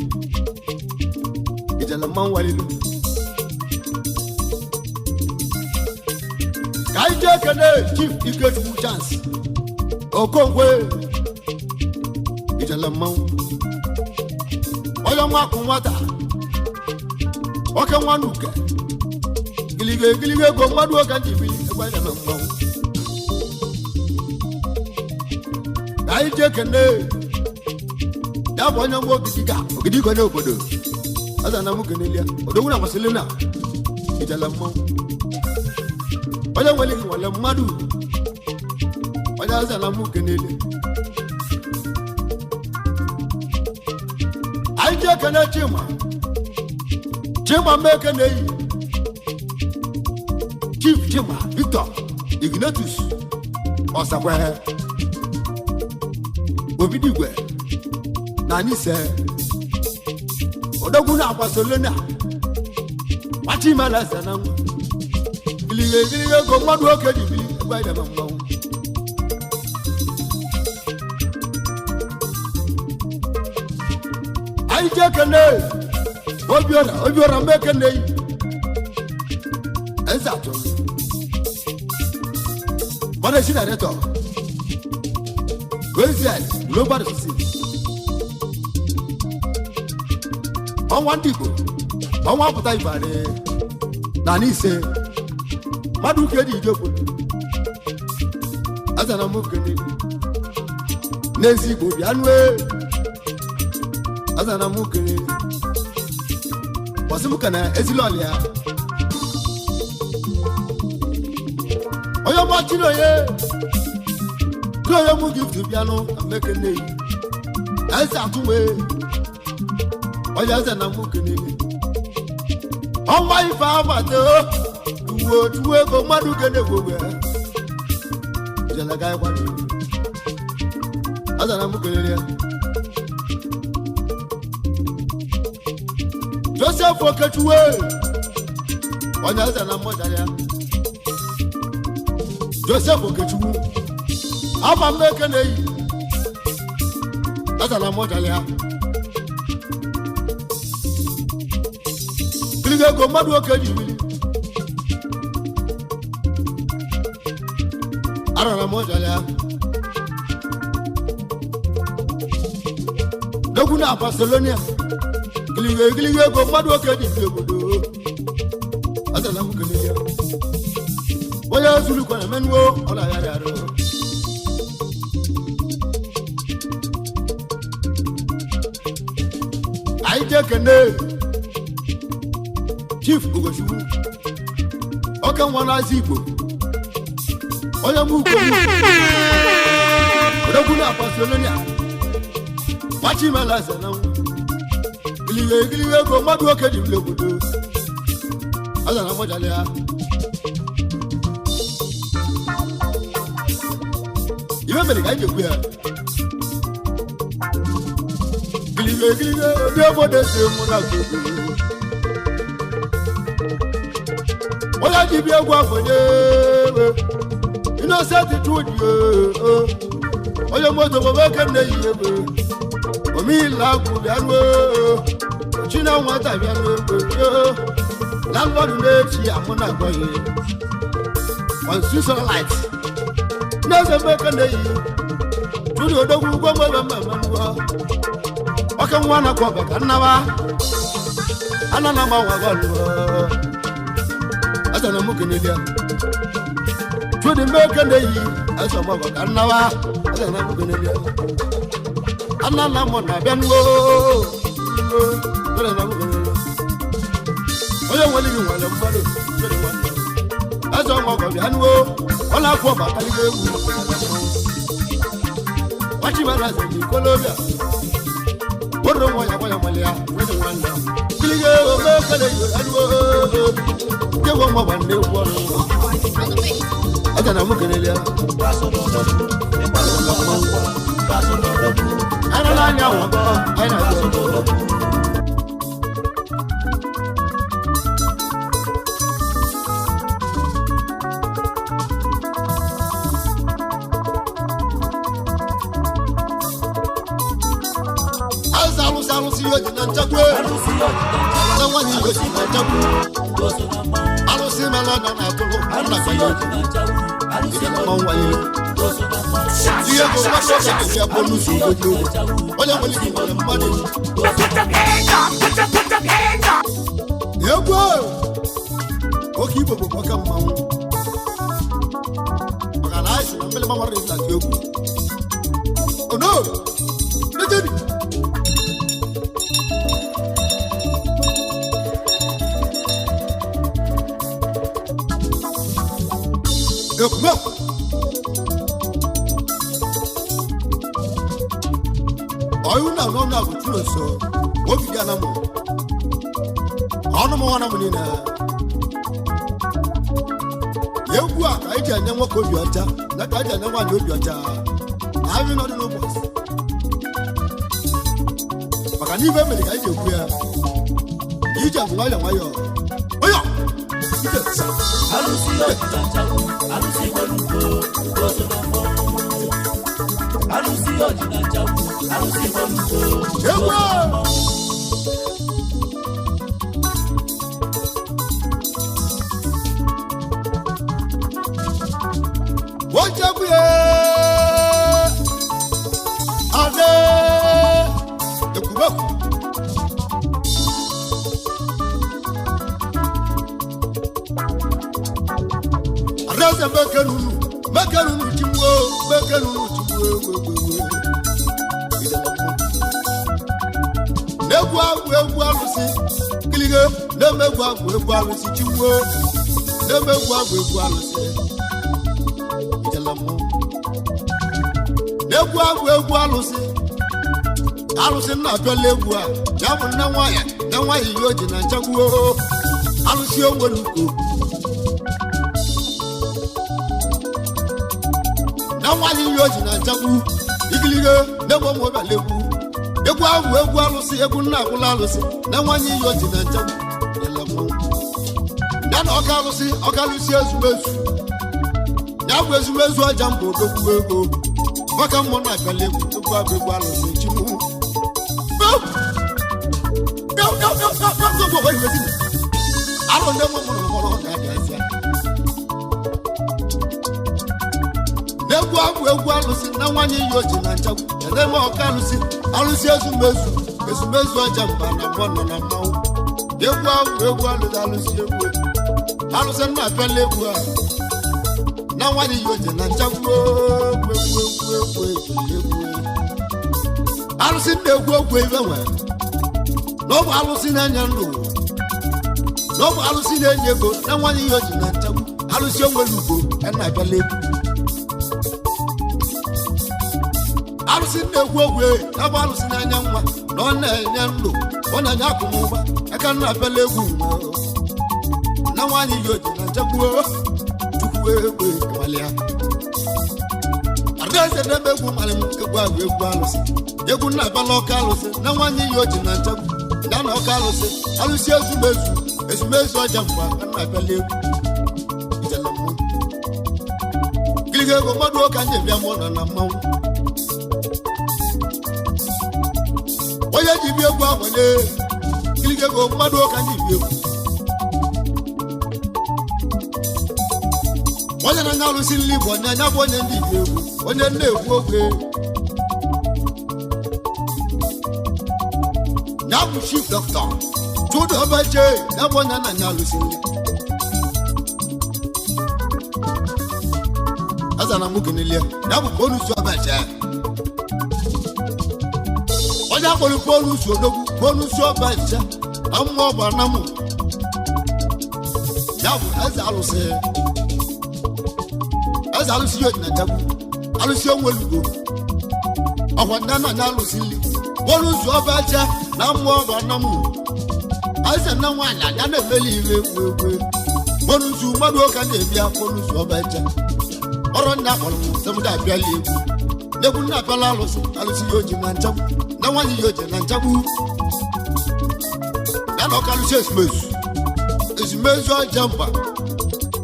A: ijele mmanwụ walilu. Ka anyị jee kene Chief Ikechukwu Chance Okonkwe ijele mmanwụ onye nwa akụ nwata oke nwa nuke gilige gilige ego mmadụ oge ndị bili egbe ejele mmanwụ. Ka anyị jee kene ya bụ onye nwa ogidiga ogidiga onye obodo eze na mụ kenelia odogwu na masilina ijele mmanwụ onye nwere gị nwere mmadụ. Onye eze na mụ kenelia. Anyị jee kene Chima, Chima mmeke na-eyi Chief Chima Victor Ignatius Ọsakwe Obidigwe na Nise Odogwu na Akwasolena Machimala eze na nwa gilige gilige ego mmadụ oke ji bili egbe edeme mmanwụ. Anyị jee kene Obiọra, Obiọra mmeke yi eze atụrụ managing director Goziel Global Resources, ọnwa ndị Igbo, ọnwa pụta ibare na n'ise mmadụ ka eji ije obodo eze na mokene n'ezi Igbo bịa nue eze na mokene bọsị m ka na ezilọlịa onye ọma chinoye chinoye mụ gift bịanụ na mmekene eze atụwe onye eze na mokene ọnwa ife agbata uwe otu ego mmadụ ga na-egwogwe jelaga ịkwado Azara m kelere ya. Joseph Okechukwu, onye eze na mmụchara ya. Joseph Okechukwu, ama m eke na-eyi. Eze na mmụchara ya. Kiliga ego mmadụ oke ji mmiri. Arara m ụjọ ya. Dogwu na Barcelona. Giliga giliga ego mmadụ oke ji bi obodo. Azala m kele ya. Onye zuru kwa na menuo ọ na-agharị arụ. Anyị jee kene Chief Ugochukwu. Oke nwa na-azụ Igbo. Onye mụ ukwu. Odogwu na Barcelona. Machimela eze na nwa. Giliga giliga ego mmadụ oke ji bi obodo. Azala m ya. Ibe mere ka anyị ji ekwu ya. Giliga giliga obi obodo esi mụ na gbogbo. Onye ji bi egwu afọ n'ebe. Innocent Chudi onye moto bụ eke nne yi egbe. Omila akwụ bịaruo. China nwata bịaruo egbe. Landlord na-echi amụ na agwaghị. Constitutional light. N'eze mmeke na-eyi. Chudi odogwu ugwo nwere mmemme ngwa. Oke nwa na-akwa ọba ka nnaba. Ana na agbanwe bọọlụ. Eze na mụ kenelia. Chudi mmeke na-eyi. Eze ọgbọgọ ka nnaba. Eze na mụ kenelia. Ana na mụ na-abịa nuo. Eze na mụ kenelia. Onye nwere gị nwere mmadụ. Chudi nwanne. Eze ọgbọgọ bịa nuo. Ọ na-akwụ ọba karịa egwu. Wachibara eze n'ikolobịa. Bọ́dọ̀ wọn yà wọ́n yà wọlé ya wọ́n wọn lọ. Kílíkẹ́ ọmọ kẹlẹ̀ yóò adúgbò. Jẹ́ wọ́n mọ̀ wà ní wọ́n lọ. Ẹ̀jẹ̀ náà mú kẹlẹ̀ lẹ́yà. Ẹ̀rọ náà ní àwọn bọ́ ẹ̀rọ náà jẹ́ ọ̀dọ́. Alụsị alụsị alụsị ihe ji na nchekwa. Na nwaanyị ihe ji na nchekwa. Alụsị mara ọnya na-atụrụ nna ka ya. Ị ga-ama nwa ya. Ihe bụ mmadụ ọcha ga-eji abụ n'ụzọ ugbo n'ogbe. Onye nwere ike nwere mmadụ. Egwu oke Igbo bụ oke mmanwụ. Maka na anyị sị na mmiri gbanwere ịza dị egwu. Ono! Ejeni! Ekumekwu! Ọyụ na anọ na abụ tụrụ nso, obi gị anamụ. Ọnụ m nwana m niile. Egwu a ka anyị ji enye nwoke obi ọcha, na ka anyị ji enye nwaanyị obi ọcha. Na anyị nọdụ n'ụbọchị. Maka na ife mere ka anyị ji ekwu ya. Ije bụ nwayọọ nwayọọ. Nwayọọ! Ije!
B: Alụsị ọjị na nchagbu, alụsị nwere ugo, ugo so na mmọnwụ. Alụsị ọjị na nchagbu, alụsị nwere ugo, ugo so
A: Egwu
B: na
A: a!
B: mmọnwụ.
A: Ojebuye Ade Ekumeku. Adaeze mekenunu mekenunu chimwo mekenunu chimwo egwegwe. N'egwu agwụ egwu alụsị kilige na-emegwu agwụ egwu alụsị chimwo na-emegwu agwụ egwu alụsị ijele mmụọ. N'egwu agwụ egwu alụsị alụsị nna apịala egwu a ya bụ nne nwaanyị nne nwaanyị ihe o ji na nchagbuo alụsị onweluko nne nwaanyị ihe o ji na nchagbu. Igilige na-egbo m ọbịala egwu. Egwu ahụ egwu alụsị, egwu nna akwụla alụsị na nwanyị iyi oji na nchegbu ele mmanwụ. Ya na ọka alụsị, ọka alụsị ezumezu. Ya bụ ezumezu ọja mba odogwu ego. Maka mmụ na-abịala egwu, egwu abụ egwu alụsị chimu. Arọ ndị mụrụ mụrụ ga-abịa azịa. N'egwu abụ egwu alụsị na nwanyị iyi oji na nchagbu eleme ọka alụsị, alụsị ezumezu, ezumezu ọja mba na mmụọ nọ na mmanwụ. Egwu abụ egwu alụsị, alụsị egwu alụsị nna abịala egwu a na nwanyị iyi oji na nchagbu egwu egwu egwu egwu egwu alụsị na-egwu egwu ibe nwere na ọ bụ alụsị na-enye ndụ, na ọ bụ alụsị na-enye ego na nwanyị iyi oji na nchagbu alụsị onwere ugo ya na-abịala egwu. Alụsị na-ekwu okwu e ebe alụsị na-enye nwa na ọ na-enye ndụ, ọ na-enye akụnụba aka nna abịala egwu na nwaanyị yi oji na nchekwu chukwu egbe gbalịa. Adaeze na-eme egwu marị m egwu ahụ egwu alụsị, egwu nna abịala ọka alụsị na nwaanyị yi oji na nchekwu ya na ọka alụsị, alụsị ezumezu, ezumezu ọja mgbe aka nna abịala egwu ijele mmụọ gịlịga ego mmadụ ụka ndị bịa mụọ nọ na mmanwụ. Onye ji bi egwu agbanye gịlịga ego mmadụ ụka ndị bi egwu. Onye na-anya alụsị nli bụ onye anya bụ onye ndị bi egwu, onye na-ekwu okwu ya bụ chief dọkịta Chude Obeche, ya bụ onye na-anya alụsị nli. Aza na mụ kenelie ya bụ Polusu Obeche, onye akpọrọ Polusu odogwu, Polusu Obeche na mmụọ bụ anamụ ya bụ eze alụsị, eze alụsị ya na jagbu alụsị onwelugo ọkwa ndị na anya alụsị nli. Polusu Obeche na mmụọ bụ anamụ eze nna nwaanyị anya na-emeli ire egwu egwu. Polusu mmadụ ụka na-ebia Polusu Obeche ọrụ nna akpọrọ m sọmụda abịala egwu n'egwu nna abịala alụsị, alụsị ya oji na nchagbu na nwaanyị ya oji na nchagbu ya na ọka alụsị ezumezu, ezumezu ọja mba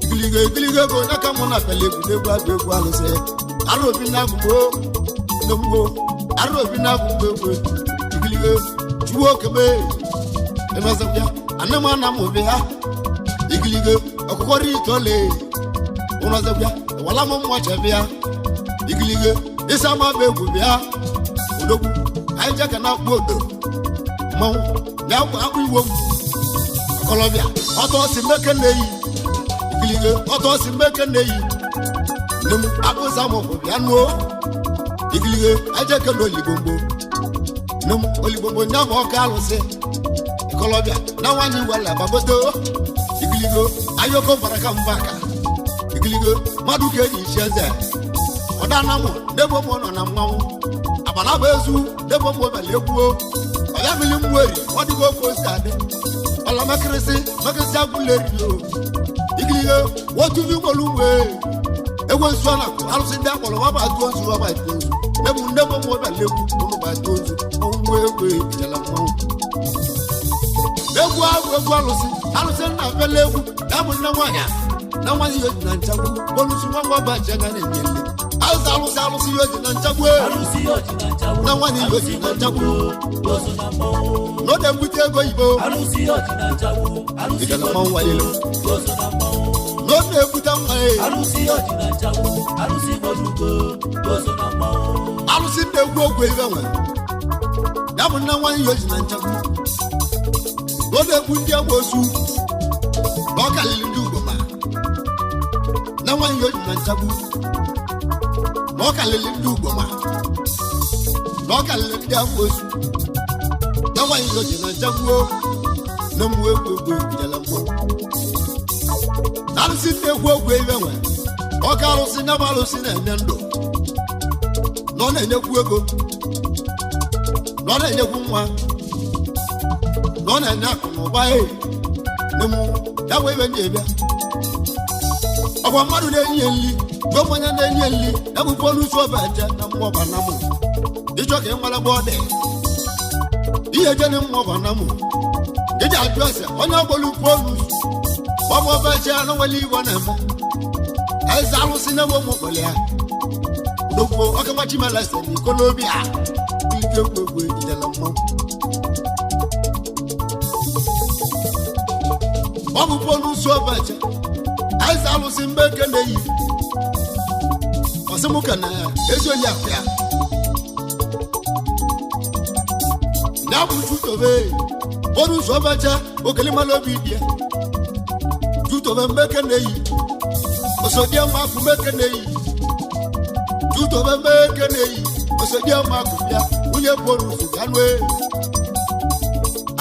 A: igiliga igiliga ego n'aka mụ na abịala egwu n'egwu abụ egwu alụsị arụ obi na agụgbo n'omgbo arụ obi na agụgbo egwu igiliga chukwu okebe emezekwa anam anam obi ha igiliga ọkụkọrọ itole ụnọzekwa wala m mma chebe ya igilige ịsa ma bụ egwu bịa odogwu anyị jeka na akpụ odo mmanwụ ya akpụ akpụ iwo m ọkọlọbịa ọtọ si mmeke na-eyi igilige ọtọ si mmeke na-eyi nne m akpụza m bụ bịa nuo igilige anyị jeka na oligbomgbo nne m oligbomgbo nya ma ọka alụsị ịkọlọbịa na nwaanyị wela bagoto igilige ayoko baraka mbaka igiligo mmadụ ka eji ichi eze ọdanamụ n'ebe ụmụ nọ na mmanwụ agbala bụ ezu n'ebe ụmụ obele egwuo ọya mmiri mmụeri ọ dịgo oke osi adị ọla mekịrịsị mekịrịsị agwụla eriri igiligo wotuvi nwere uwe egwe nzu a na-akụ alụsị ndị akpọrọ waba atụ ozu waba atụ ozu n'ebe n'ebe ụmụ obele egwu ụmụ ba atụ ozu ọnwụ egwu ejela mmanwụ egwu ahụ egwu alụsị, alụsị nna abịala egwu ya bụ nne nwaanyị na nwaanyị ya oji na nchagbu Polusu nwa nwa ọbachi anya na-enye nle alụsị alụsị alụsị ya oji na nchagbu
B: Alụsị oji na nchagbu
A: na nwaanyị ya oji na nchagbu
B: ozo na mmanwụ.
A: Na ọ na-ebute ego oyibo.
B: Alụsị oji na nchagbu alụsị
A: Ijele mmanwụ wayele.
B: ozo na mmanwụ.
A: Na ọ na-ebute nwa ya.
B: Alụsị oji na nchagbu alụsị gbodugo ozo na mmanwụ.
A: Alụsị na-egwu okwu ebe nwere ya bụ nne nwaanyị ya oji na nchagbu na ọ na-egbu ndị egwu osu na ọ karịrị ndị ugboma na nwaanyị ya oji na nchagbu na ọ karịrị ndị ugboma na ọ karịrị ndị agwa osu na nwaanyị ya oji na nchagbu na mmụọ egwu egwu ejela mmụọ na alụsị na-egwu egwu ebe nwere ọka alụsị na bụ alụsị na-enye ndụ na ọ na-enyekwu ego na ọ na-enyekwu nwa na ọ na-enye akụ na ụba e nemu ya bụ ebe ndị ebịa ọkwa mmadụ na-enye ya nri. Jụọ onye na-enye nli na bụ bọọlụ ọba eje na mmụọ banamụ. Ịchọ ka ị nwere gba ọ dị ihe jeni mmụọ banamụ iji ajụ ese onye ọgbọlụ bọọlụ ọbụ ọba eje anụ nwere igwe na-eme eze alụsị na egbe ụmụ ya odogwu ọkamachimelese na ikolobia ike egwu egwu ijele mmanwụ. Ọ bụ bọọlụ ọba eje eze alụsị mgbe eke na-eyi ọsịmụka na ezi onye akụ ya ya bụ chutobe bọọlụ ọba eje okelimala obi dị ya chutobe mgbe eke na-eyi osodiama akụ mgbe eke na-eyi chutobe mgbe eke na-eyi osodiama akụ bịa nwunye bọọlụ bịa nue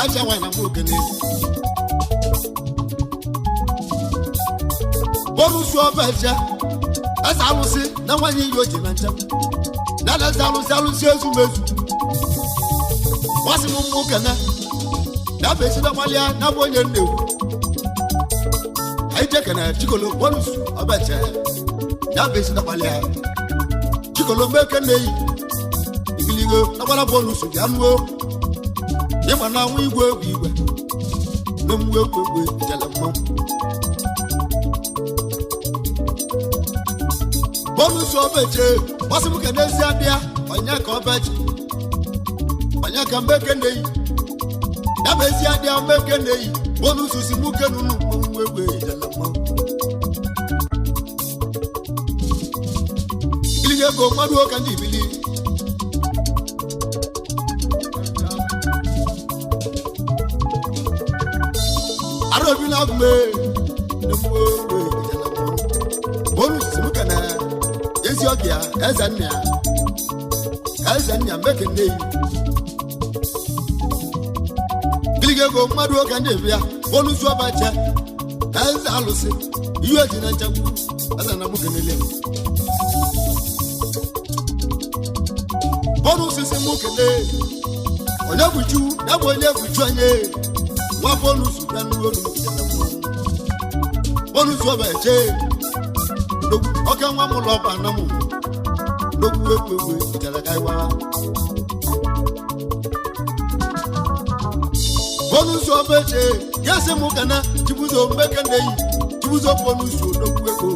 A: aja nwaanyị na mgbe oke na-eyi bọ́ọ̀lù ọbẹ̀ ẹ̀jẹ̀ ẹ̀sẹ̀ alụsị na nwaanyị iyi oji na njem na eze alụsị alụsị ezumezu wasị m mmụ kene na bụ esi dọgbalịa na bụ onye nnewu anyị je kene chikolo bọ́ọ̀lù ọbẹ̀ ẹ̀jẹ̀ na bụ esi dọgbalịa chikolo mgbe kene yi igiligo nagbara bọ́ọ̀lù bịa nuo ịma na anwụ igwe egwu igwe na mgbe egwu egwu ijele mmanwụ. Bọ́ọ̀lù ọbẹ̀jẹ̀ wọ́n kẹ̀ n'ezi abịa onye ka ọbẹ̀jẹ̀ onye ka mbeke na-eyi ya bụ ezi abịa mbeke na-eyi bọ́ọ̀lù si mụ kenu nu mmanwụ egwu ijele mmanwụ. Ilinye ego mmadụ ụka ndị ibili arobi na agụme ndị mmụọ egwu ijele mmanwụ. Bọ́ọ̀lù si mụ kene ezi ọbịa eze nna ya eze nna meke nne yi gịlịga ego mmadụ oge ndị bịa bọọlụ ọba che eze alụsị ihe eji na nchegbu eze na mụ kenele bọọlụ osisi mụ kene onye bụ chu ya bụ onye bụ chu onye nwa bọọlụ bịa n'olu bọọlụ ọba che ọkẹ nwa mụ lọba na mụ n'okwu ekwu ekwu ijele ka ịwa bọọlụ ọba eche gesi mụ kana chibuzo mbeke na-eyi chibuzo bọọlụ n'okwu ekwu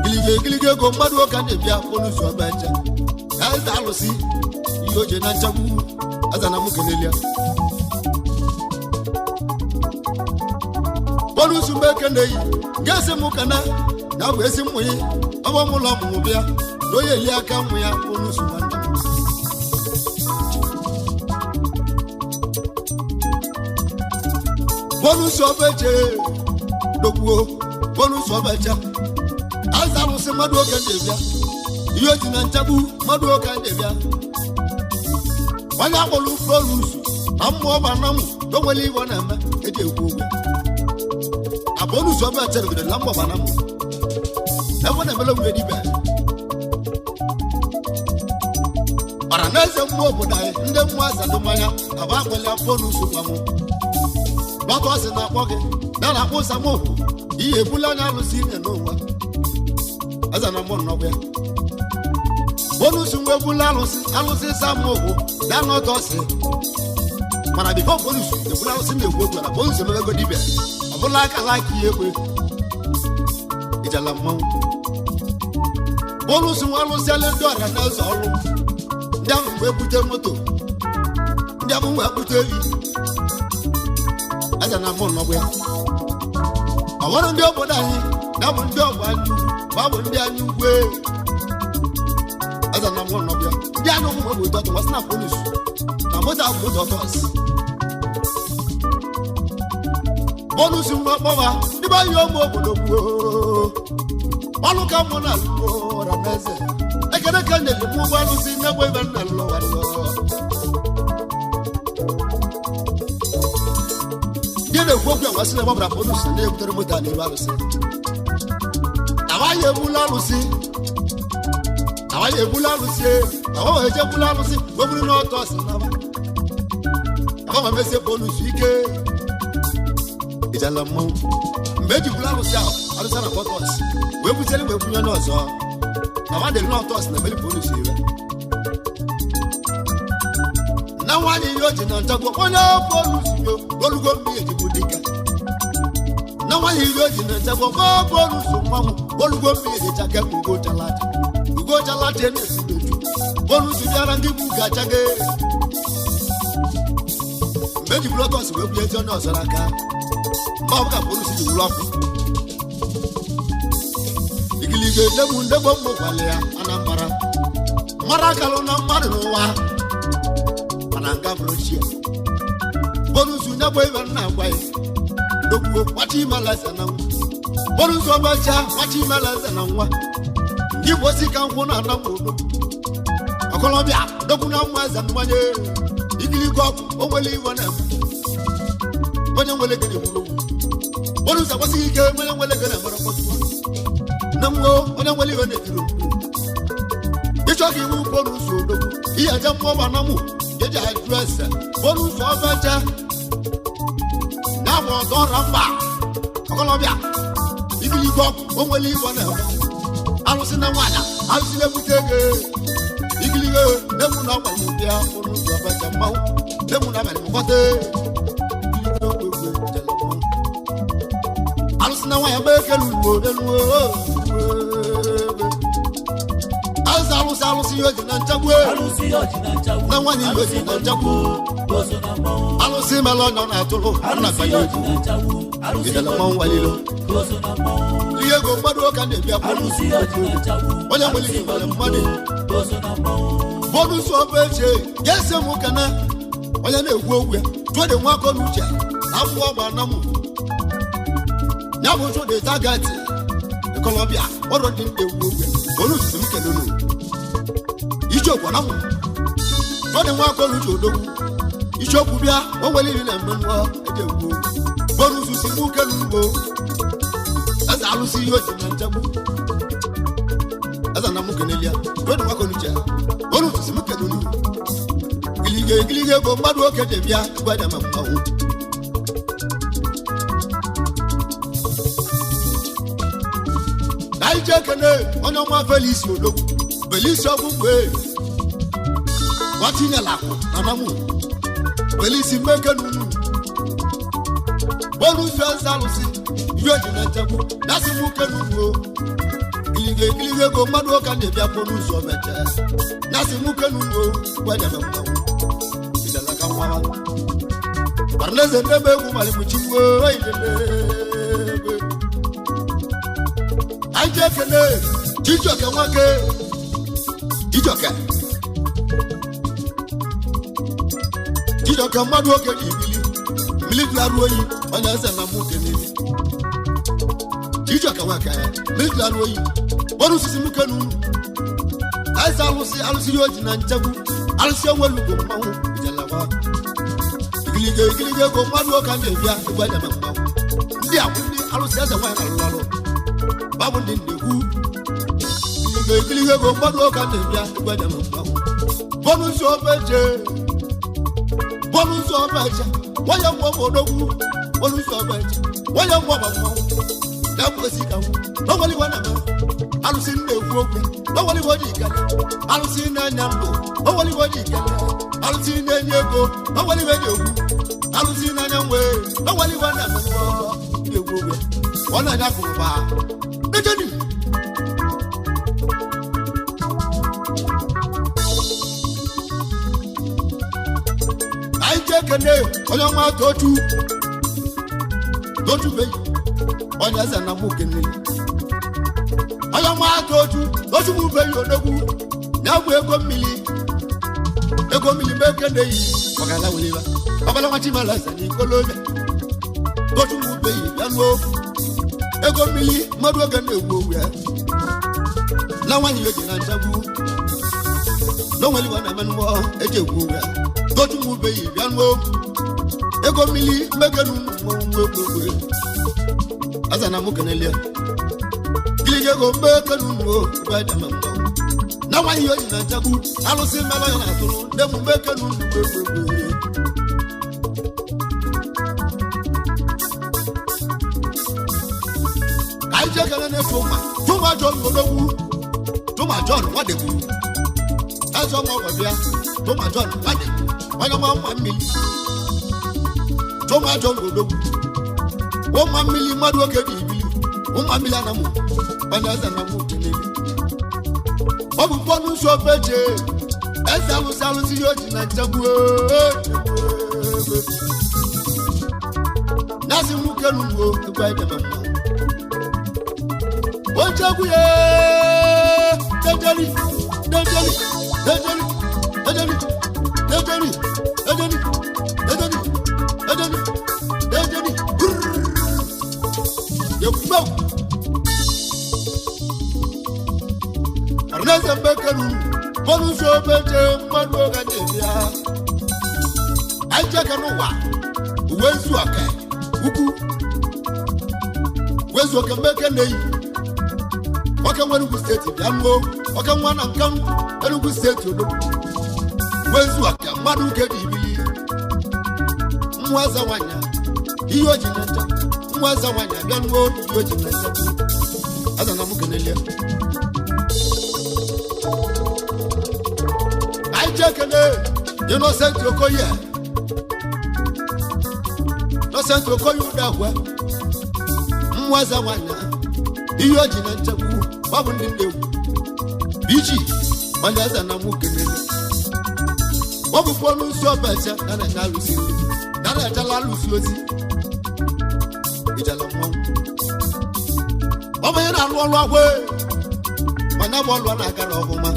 A: gilige gilige ego mmadụ ụka na-ebịa bọọlụ ọba eche eze alụsị ihe oche na nchagbu eze na mụ kelelia bọọlụ mbeke na-eyi gesi mụ kana ya bụ ezi mmụ ya ọgbọ m ụlọ ọmụmụ bịa na onye eli aka mmụ ya bọọlụ nwanne m. Bọ́ọ̀lù ọbẹ̀jẹ̀ dogbuo bọ́ọ̀lù ọbẹ̀jẹ̀ aza alụsị mmadụ oge ndị bịa ihe oji na nchagbu mmadụ oge ndị bịa onye akpọrọ bọọlụ na mmụọ ma na mụ na onwere igwe na-eme eji ekwu okwu abọọlụ ọbẹ̀jẹ̀ dogide na mmụọ ma na mụ ebe na-emele nwunye dibịa ọra na eze mmụọ obodo anyị ndị mmụọ azado mmanya abụ akpọlịa bọọlụ gbamụ gbakọ ọsị na-akpọ gị ya na akpụ samokwu ihe ebula anya alụsị inye n'ụwa eze na mmụọ nnọkwa ya bonusu nwa ebula alụsị alụsị samokwu ya na ọtọ ọsị mana bifo bonusu ebula alụsị na-ekwu okwu na bonusu emebego dibịa ọbụla aka laaka ihe ekwe ijala mmanwụ bonusu nwa alụsị ala ndị ọrịa na eze ọrụ ndị ahụ mgbe ebute moto ndị ahụ mgbe ebute ehi eze na mmụọ nnọgbu ya ọ bụrụ ndị obodo anyị na bụ ndị ọgba anyị ugwu ma ọ bụ ndị anyị ugwu eze na mmụọ nnọgbu ya ndị anụ ụmụ bụ ụtọ tụwasị na polis na moto ahụ moto ọtọs bọnụsụ nwa kpọba ndị be anyị ụmụ obodo gbuo ọlụ ka mụ na alụọ ọra na eze ekene ka nyere m ụgbọ alụsị n'egbe ebe nna lụwa lụọ ndị na-ekwu okwu agwasị na gbabara polisi na-ebutere moto a n'ebe alụsị awaghị egbula alụsị awaghị egbula alụsị awaghị ejegbula alụsị weburu n'ọtọ si naba awaghị mesie polisi ike ijala mmanwụ Mgbe eji bụrụ arụsị ahụ, arụsị na pọtọs wee butere, wee bunye onye ọzọ na mmadụ na ọtọs na emeli polisi iwe na nwaanyị ihe o ji na nchagbu onye polisi yo olugo mmiri ejigbu dike na nwaanyị ihe o ji na nchagbu onye polisi mmanwụ olugo mmiri ejicha ka ugo chalacha, ugo chalacha na-esi doju polisi bịara ndị bụ gachaga. Mgbe eji bụrụ ọtọs wee bunye ezi onye ọzọ n'aka, mgbe ọ bụla polisi ji wụrụ ọkụ igilige ndegbu ndegbo mbụ gwara ya Anambra mara kalụ na mmadụ n'ụwa mana nga bụrụ ochie bonusu nyabụ ibe nna agwa ya dogbuo kwachi imeleze na nwa bonusu ọgbacha kwachi imeleze na nwa ndị bụ osi ka nkwụ na ana m odo ọkọlọbịa dogbu na nwa eze mmanye igilige ọgwụ o nwere iwe na-eme onye nwere gịnị gwuru bonusu agbasighị ike onye nwere gịnị mere mkpọtụ na nwa onye nwere iwe na-etiri mkpu ịchọ ka iwu bonusu odogwu ihe aja mmụọ ma na mụ eji ajụ ese bonusu ọbacha na-agba ọzọ ọra mba ọkọlọbịa igiligwe ọkụ o nwere iwe na-eme alụsị na nwaanyị alụsị na-ebute ego igilige na-egbu na ọgbalị bịa bonusu ọbacha mmanwụ na-egbu na abalị mkpọta igilige okwu egwu jele mmanwụ alụsị na nwaanyị bụ ekelu ugbo eluo alụsị alụsị alụsị ihe oji na nchagbu
B: Alụsị ọjị na nchagbu.
A: Na nwaanyị ihe oji na nchagbu.
B: Oso na mmanwụ.
A: Alụsị mere ọnya ọ na-atụrụ ọ
B: Alụsị
A: na-akpanye
B: ọjị
A: egwu
B: na nchagbu. Alụsị
A: Idele mmanwụ walilo.
B: Oso na mmanwụ.
A: Ihe ego mmadụ ụka na-ebi akwụ
B: Alụsị ọjị na nchagbu.
A: Onye nwere ike nwere mmadụ.
B: Oso na mmanwụ.
A: Bonusu ọba eche ga-ese m ụka na onye na-ekwu okwu ya tụọ dị nwa akọ na uche na mmụọ ọgba na mụ ya bụ chụ dị tagati ịkọlọbịa ọrụ dị ndị ekwu okwu ya bonusu m kelelu icheokwu na mụ tụọ dị nwa akọ na uche odogwu icheokwu bịa o nwere iri na mme mmụọ eji ekwu okwu bonusu si mụ kelu ugbo eze alụsị ihe oji na nchegbu eze na mụ kenelia tụọ dị nwa akọ na uche bonusu si mụ kelelu gilige gilige bụ mmadụ oke ji bịa gwa ma mmanwụ na ije ekene onye ọma Felisi odogwu Felisi ọgwụgwụ e nwatinyela akụ na namụ Felisi mmekenu bonusu eze alụsị ihe oji na nchegbu na-asị m kenu o gilige gilige ego mmadụ ụka na-ebịa bonusu omeche na-asị m kenu o gwadebe mmanwụ idela ka nwa barneze ndebe egwu malimuchigbo idebe anyị ji ekele Chijioke nwoke Chijioke Chijioke mmadụ oge ji ibili mmiri jụrụ oyi onye eze na mụ kenele Chijioke nwoke mmiri jụrụ oyi kpọrọ osisi m kenu eze alụsị alụsị ihe oji na nchegbu alụsị onwelugo mmanwụ ijelagwa igilige igilige ego mmadụ ụka na-ebịa egwu aja ma mmanwụ ndị a bụ ndị alụsị eze nwaanyị na-alụ alụ babụ ndị na-ekwu igilige igilige ego mmadụ ụka na-ebịa egwu aja ma mmanwụ bọnụsụ obeje bọnụsụ obeje nwanye mmụọ bụ odogwu bọnụsụ obeje nwanye mmụọ bụ mmanwụ na-ekwesị ka nwụ n'ọnwere na alụsị na-ekwu okwu n'ọnwere igwe ji ikele alụsị na-enye ndụ n'ọnwere igwe ji ikele alụsị na-enye ego n'ọnwere igwe ji egwu alụsị na-enye nwe n'ọnwere igwe na-eme na-ekwu okwu ọ na-enye akụrụba ejeni anyị ji ekene onye ọma tochu tochu beyi onye eze na mụ kenele onye ọma tochu tochu mụ beyi odogwu ya bụ ego mmiri ego mmiri mgbe ekene yi ọgala weliba ọbala nwa chimala eze na ikolobịa tochu mụ beyi bịa nuo ego mmiri mmadụ oge na-egwu ogwu ya na nwaanyị oge na nchagbu n'onweliwa na mmenụọ eji egwu ogwu ya tochu mụ beyi bịa nuo ego mmiri mmekenu mmọnwụ egwu egwu aza na mụ kenelia gilije ego mmekenu mmụọ ebe aja ma mmanwụ na nwaanyị oji na nchagbu alụsị mmelụ ya na-atụrụ ndị mụ mmekenu mmụọ egwu egwu. jekere na-efu ụma Tụma John Odogwu, Tụma John Nwadegwu, eze ọma ọgọbịa. Tụma John Nwadegwu, onye ọma mma mmiri. Tụma John Odogwu, ụma mmiri, mmadụ oke dị ibili ụma mmiri anamụ, onye eze na mụ kelele. Ọ bụ mkpọnụ nso ofe eze alụsị, alụsị ihe oji na nchegbu nyasị m kelu ugbo egwu anyị deme mma ochegwu ya. Dejeri, dejeri, dejeri, dejeri, dejeri, dejeri, dejeri, dejeri, dejeri. Yekugbe ọrịneze mbekelu bọ́lú so méje mmadụ oge na-ebi ya. Anyị jeke n'ụwa uwe nzu oke ukwu uwe nzu oke mmeke na-eyi nwoke nwe Enugu Steeti bịa nuo oke nwa na nkanụ Enugu Steeti odogwu. Uwe nzu oke mmadụ uke dị ibili nwa eze nwanyị ihe o ji na ncha nwa eze nwanyị bịa nuo ihe o ji na ncha eze na mụ kenelie. Anyị ji ekele Innocent Okoye, Innocent Okoye Udagwe, nwa eze nwanyị ihe o ji na nchekwu ọ bụ ndị nnewu biji onye eze na mụ kelele. Ọ bụkwa ọnụ nsọ ọbacha na na-enye alụsị nri na na-ejela alụsị ozi ijela mmanwụ. Ọ bụ onye na-alụ ọrụ agwa mana bụ ọlụ a na-agara ọfụma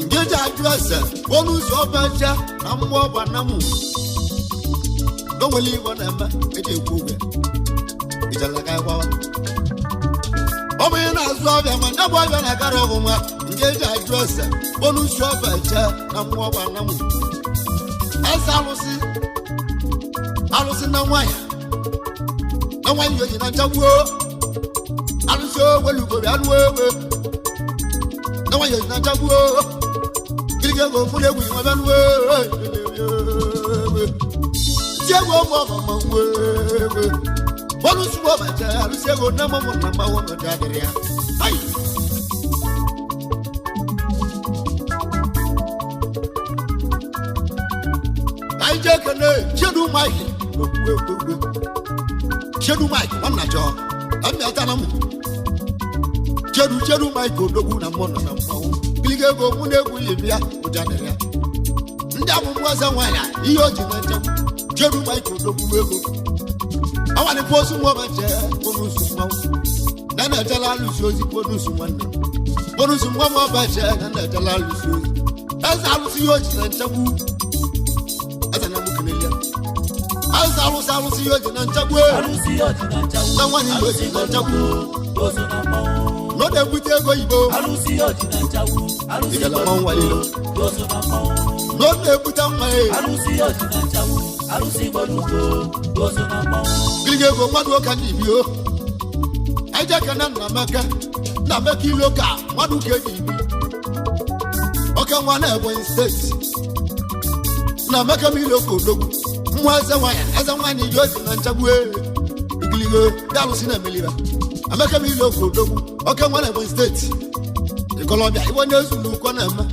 A: nke ji ajụ ese ọnụ ụzọ ọbacha na mmụọ bụ anamụ n'onwere igbo na-eme eji ekwu ogwe ijela ka gwawa. Ọ bụ onye na-azụ ọbịa ma ndị bụ ọbịa na-agara ọfụma nke eji ajụ ese ọnụ ụzọ ọbacha na mmụọ bụ anamụ. Eze alụsị, alụsị na nwanyị na nwanyị oji na nchagbuo alụsị owelugo bịa nụọ ewe na nwanyị oji na nchagbuo kirige go mụ na egwu nwa bịa nụọ ewe ti egwu ọmụ ọmụ ọmụ ewe bọ́lú sùgbọ́ bàjẹ́ alụsị ego nne mụ na mmanwụ n'ụdị adịrị ya ayi. Anyị jee kene Chiedu Mike n'okwu ekwu egwu Chiedu Mike nwanna chọọ ẹmí ata na mụ Chiedu, Chiedu Mike odogwu na mmụọ nọ na mmanwụ giliga ego mụ na egwu yi bịa ụja dịrị ya ndị amụmụ eze nwanyị ihe o ji na nchekwa. Chiedu Mike odogwu ego awani posu mụ ọba jee bonusu mmanwụ na na-ejela alụsi ozi bonusu nwanne m bonusu nwa m ọba jee na na-ejela alụsi ozi eze alụsị ihe o ji na nchekwu eze na mụ kenelia eze alụsị, alụsị ihe o ji na nchekwu
B: Alụsị ọjị na nchagbu.
A: Na nwaanyị Igbo si na nchagbu.
B: Ozo na mmanwụ.
A: Na ọ na-ebute ego oyibo.
B: Alụsị ọjị na nchagbu. Alụsị
A: Igala mmanwụ walilo.
B: Ozo na mmanwụ.
A: Na ọ na-ebute nwa ya.
B: Alụsị ọjị na nchagbu. Alụsị gbalugo. Ozo na mmanwụ.
A: Gịrịga ego mmadụ ụka ndị ibio eje kene Nnameke, Nnameke ilo ka mmadụ ka eji ibi oke nwa na Ebonyi Steeti. Nnameke m ilo ka odogwu nwa eze nwanyị, eze nwanyị ji ozi na nchagbu ee igiligo dị alụsị na emeliba. Ameke m ilo ka odogwu oke nwa na Ebonyi Steeti ikolobịa iwe onye ezulu ụkọ na-eme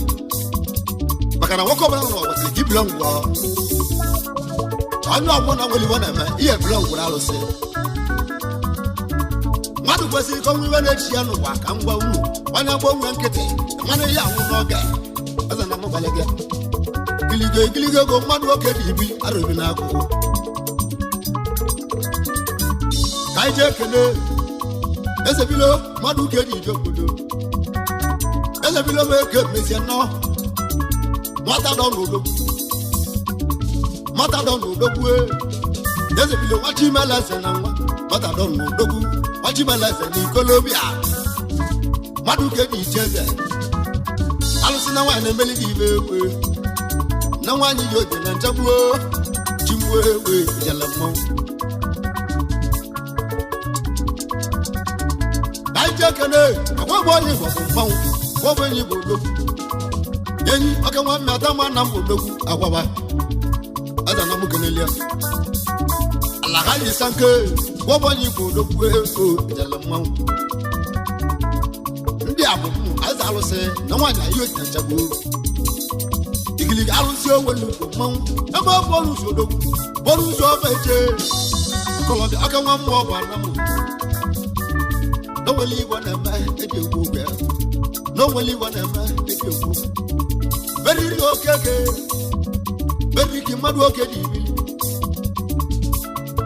A: maka na nwoke ọbụla nọ n'ọgbasịrị ka ibilo ngwa onye ọbụla nwere iwe na-eme ihe ebilo ngwụrụ alụsị. Mmadụ kwesịrị ka ọnwa iwe na-echi ya n'ụwa ka ngwa unu onye gba onwe nkịtị nwanne ya anwụ n'oge eze na mụgbalị gị giligo egiligo ego mmadụ oke dị ibi arụbi n'agụ. Ka anyị jee kelee eze bilo mmadụ oke dị ije obodo eze bilo ma eke mezie nnọọ nwata dọ n'odogwu, nwata dọ n'odogwu eze bilo nwa chimela eze na nwa nwata dọ n'odogwu nwa chimela eze na ikolobịa mmadụ ka eji iche eze alụsị na nwaanyị na-emeli gị ibe egwe na nwaanyị yi oge na nchagbuo chimgbuo egwe ijele mmọnwụ. Ka anyị jee kene agwa bụ onye Igbo bụ mmanwụ gwa bụ enyi bụ odogwu enyi oke nwa mmata ma nna m bụ odogwu agwaba aza na m kenelia. Alhaji Sanke gwọbọnyị igbo odogwu ego jele mmanwụ ndị a bụ eze alụsị na nwaanyị ayi oji na nchagbu igiligi alụsị owelu ugbo mmanwụ ebe ọ bọọlụ ụzọ odogwu bọọlụ ụzọ ọba eche ọkọlọbịa aka nwa mmụọ bụ anamụ n'onwere igwe na-eme eji egwu ogwe n'onwere igwe na-eme eji egwu meriri okeke meriri ka mmadụ oke dị ibili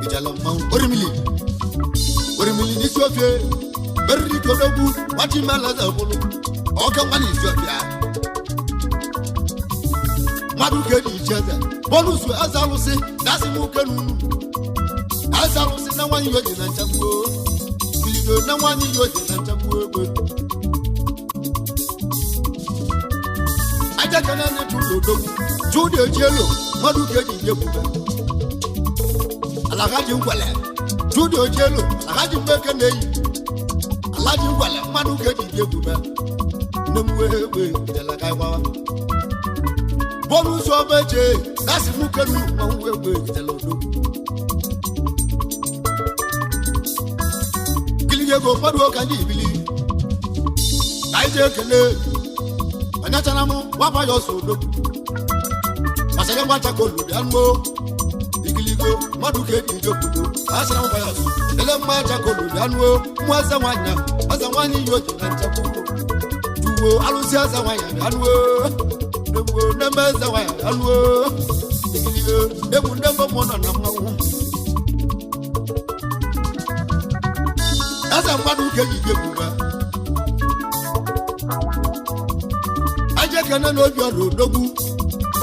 A: ijala mmanwụ orimili orimili n'isi ofe meriri ka odogwu gbachi melaza bụrụ ọka nwa n'isi ọbịa mmadụ ka eji iche eze bọnụsụ eze alụsị dasị m oke n'unu eze alụsị na nwaanyị ya oji na nchagbuo bilido na nwaanyị ya oji na nchagbuo egbe aja ka na ndị ụlọ odogwu chụdị ojielo mmadụ ka eji ihe kwube alaghaji ngwele chụdị ojielo alaghaji mgbeke na-eyi alhaji ngwele mmadụ ka eji ihe kwube nne m wee egbe jelaka gbawa bọ́ọ̀lù sọ méje láti mú kẹrù máa ń wéwé ìtẹ̀lẹ̀ odò. Kìlìyẹ kò mọ́dù ọkà ní ìbílí. Láìjẹ́ kele, ọ̀nyátsánamú wà bá yọ sòdò. Màsàlẹ̀ wà tsakò lòdì ànúwò. Ìkìlìgbò mọ́dù kéde ìjókòó. Màsàlẹ̀ wà yọ sò. Tẹlẹ mọ́ tsakò lòdì ànúwò. Mú ẹsẹ̀ wọn nyà, ẹsẹ̀ wọn ní yóò jìnnà tsakò. Tuwo alùsí ẹsẹ̀ wọn nyà ànúwò ndembo ndembe zawa ya aluo ikiligo ndembo ndembo mọnà na mmanwụ eze mmadụ ka eji jebuba aje kene na obiọra odogwu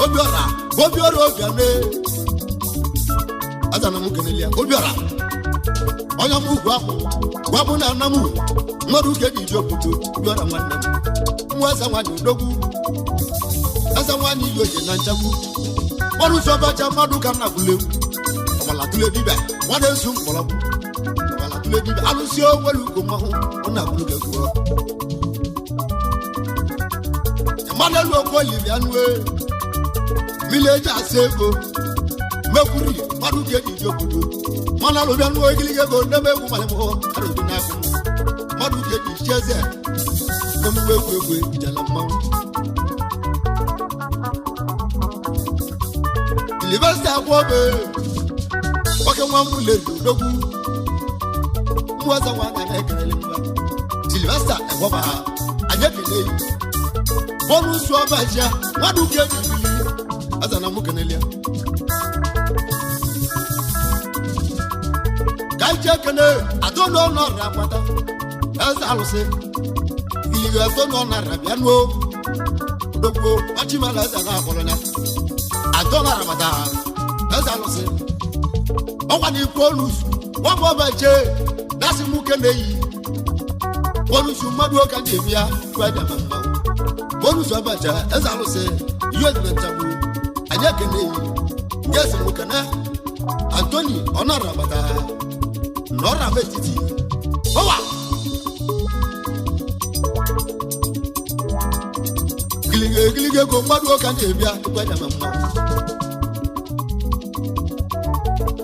A: obiọra obiọra obiane aza na m kenelia obiọra onye ọmụ ugwu akwụ gwabụ na anamụ mmadụ ka eji ji obodo obiọra nwanne m nwa eze nwanne odogwu eze nwaanyị yi oje na nchagbu ọrụ ụzọ ọbacha mmadụ ka nna gwụlewu ọgbala tụle dibịa nwa na-esu mkpọrọgwụ ọgbala tụle dibịa alụsị owelu ugo mmanwụ ọ na-agwụrụ gị egwu mmadụ elu okoli bịa nue mmiri eji asa ego mekwuri mmadụ ka eji ji obodo mmanụ alụ bịa nue egiligo ego ndebe egwu malịmụ arụbi n'akụ mmadụ ka eji chi eze emume egwu egwu ijala mmanwụ Silvester Agwobe nwoke nwa m lere odogwu mmụọza nwa anya na-ekelele mba Silvester Agwobe ha anyị ekele yi bọọlụ nsu ọba jia nwadụ ka eji bili aza na mụ kenele ya ka anyị jee kene atọ n'ọnụ ọrịa agbata eze alụsị iligo atọ n'ọnụ arịa bịa nuo odogwu ọchịmala eze na-akpọrọ ya atọ́nà àràbàtà ẹ̀sà lọ sí. ọwọ́ ni pọ́lùsù wọ́n bọ́ bá jẹ́ láti mú kéde yìí. pọ́lùsù mọ́dún ọ̀ka ní èmi á kó ẹ̀dá màmá. pọ́lùsù ọbàjá ẹ̀sà lọ sí yóò ẹ̀dínà tàbí àyẹ̀ kéde yìí. yẹ́sì mú kẹ́nẹ́ Anthony ọ̀nà àràbàtà nọ́ọ̀rà bẹ́ẹ̀ títì. bọ́wà. gilige gilige ko mmadụ ọka na-ebia ikwe ẹ̀dá màmá.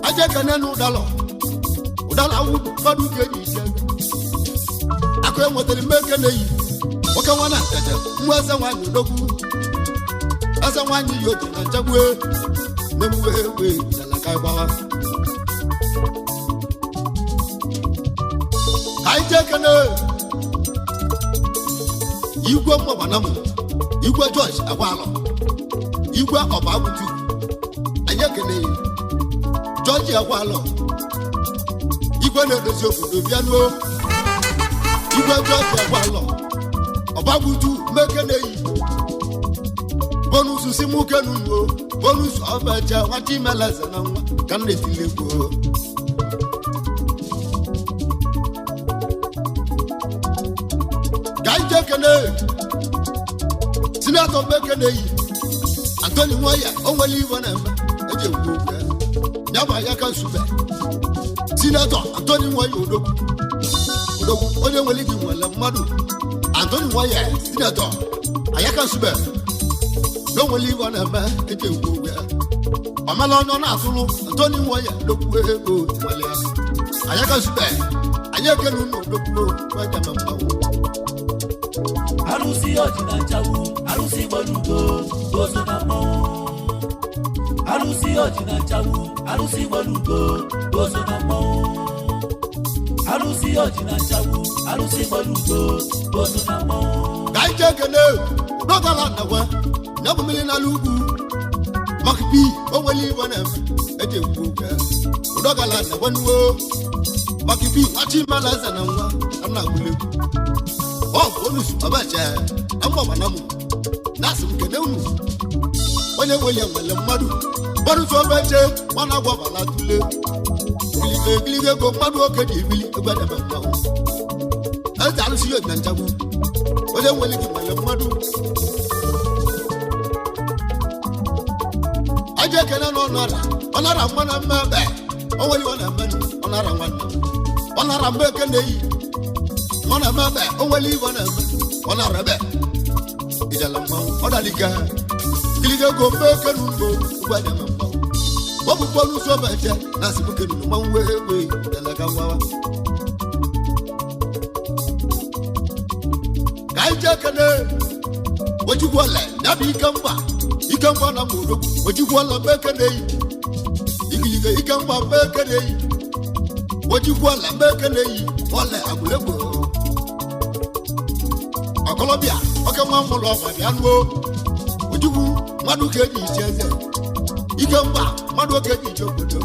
A: Aje kene nu ụdalọ ụdalọ awụ mmadụ ka eji ise akụ enwetara mmeke na-eyi nwoke nwa na ntete nwa eze nwaanyị odogwu eze nwaanyị yi oche na nchegbue na-emuwe egbe jalaka gbawa ka anyị jee kene igwe mmọbanamụ igwe George Agbalọ igwe ọba agwụtu anyị ekene ya George Agbalọ igwe na-edozi obodo bịanuo igwe George Agbalọ ọbagbutu meke na-eyi bonusu si mụ kenunuo bonusu ọbacha nwata imeleze na nwa ka m na-etile egwu ka anyị jee kene sinatọ meke na-eyi Anthony Nwoye o nwere igwe na-eme eji egwu okwu ya ya bụ anya ka nsube sinetọ Anthony Nwoye odogwu odogwu onye nwere gị nwere mmadụ Anthony Nwoye sinetọ anya ka nsube na onwere igwe na-eme eji egwu okwu ya Ọmala onye ọ na-atụlụ Antoni Nwoye dokwu ego nwale ya. Anyị akazube anyị ekele unu dokwu wejama mmanwụ.
B: Arụsị ọjị na nchagbu, arụsị gbalugo, oso na mmọnwụ. Arụsị ọjị na nchagbu, arụsị gbalugo, oso na mmọnwụ. Arụsị ọjị na nchagbu, arụsị gbalugo, oso na mmọnwụ.
A: Ka anyị jee kene dọgala nakwa ya bụ mmiri n'ala ugwu maka bi o nwere iwe na-eme eji ekwu okwu ụdọgala nakwa nuwo maka bi achimala eze na nwa ana agwụlegwu ọ bụ onusu ọbacha amụọbanamụ na-asị m kene unu onye nwere nwere mmadụ gbarụsụ obeche nwana agwabala tule gilige ego mmadụ oke dị ibili egbe debe mmanwụ eze arụsị ya na nchagbu onye nwere gị nwere mmadụ. Aja ekene na ọnara ọnara mma na mma ebe o nwere iwe na mmanụ ọnara nwanne m ọnara mgbe eke na-eyi ọ na-eme ebe o nwere iwe na eme ọnara ebe ijala mmanwụ ọ dalike gilige ego mgbe eke na ugbo ugbo adịma mmanwụ ọ bụ mkpọrọ ụzọ beje na asịmke na mmanwụ wee wee dalaga nwawa. Ka anyị jee kene ojigwuọla ya bụ ike mgba ike mgba na mgbe ojigwuọla mgbe eke na-eyi igiliga ike mgba mgbe eke na-eyi ojigwuọla mgbe eke na-eyi ọla agwụlegbo ọkọlọbịa oke nwa mụlụ ọgba bịa nuo ojugwu mmadụ ka eji ichi eze ike mgba mmadụ oke eji iche obodo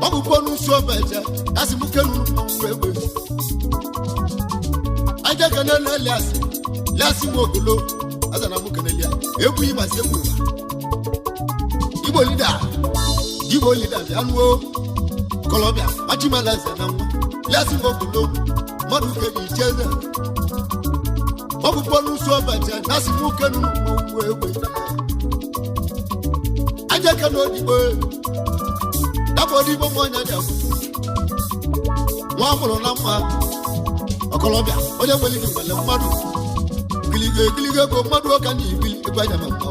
A: ọ bụ pọnụ usu ọba eje asị m kenu mmanwụ egbe aja kene na eliasị liasị m ogolo aza na mụ kene lia egwu yi masị egwu ụwa igbo lida igbo lida bịa nuo kọlọbịa machimala eze na nwa liasị m ogolo mmadụ ka eji iche eze ọ bụ pọnụ usu ọba eje asị m kenu mmanwụ egbe aja kene odigbo dapụ odigbo m onye dị agwụ nwa mụrụ na mma ọkọlọbịa onye nwere ike nwere mmadụ gilige gilige ego mmadụ ọka na ibili ego anya ma mmanwụ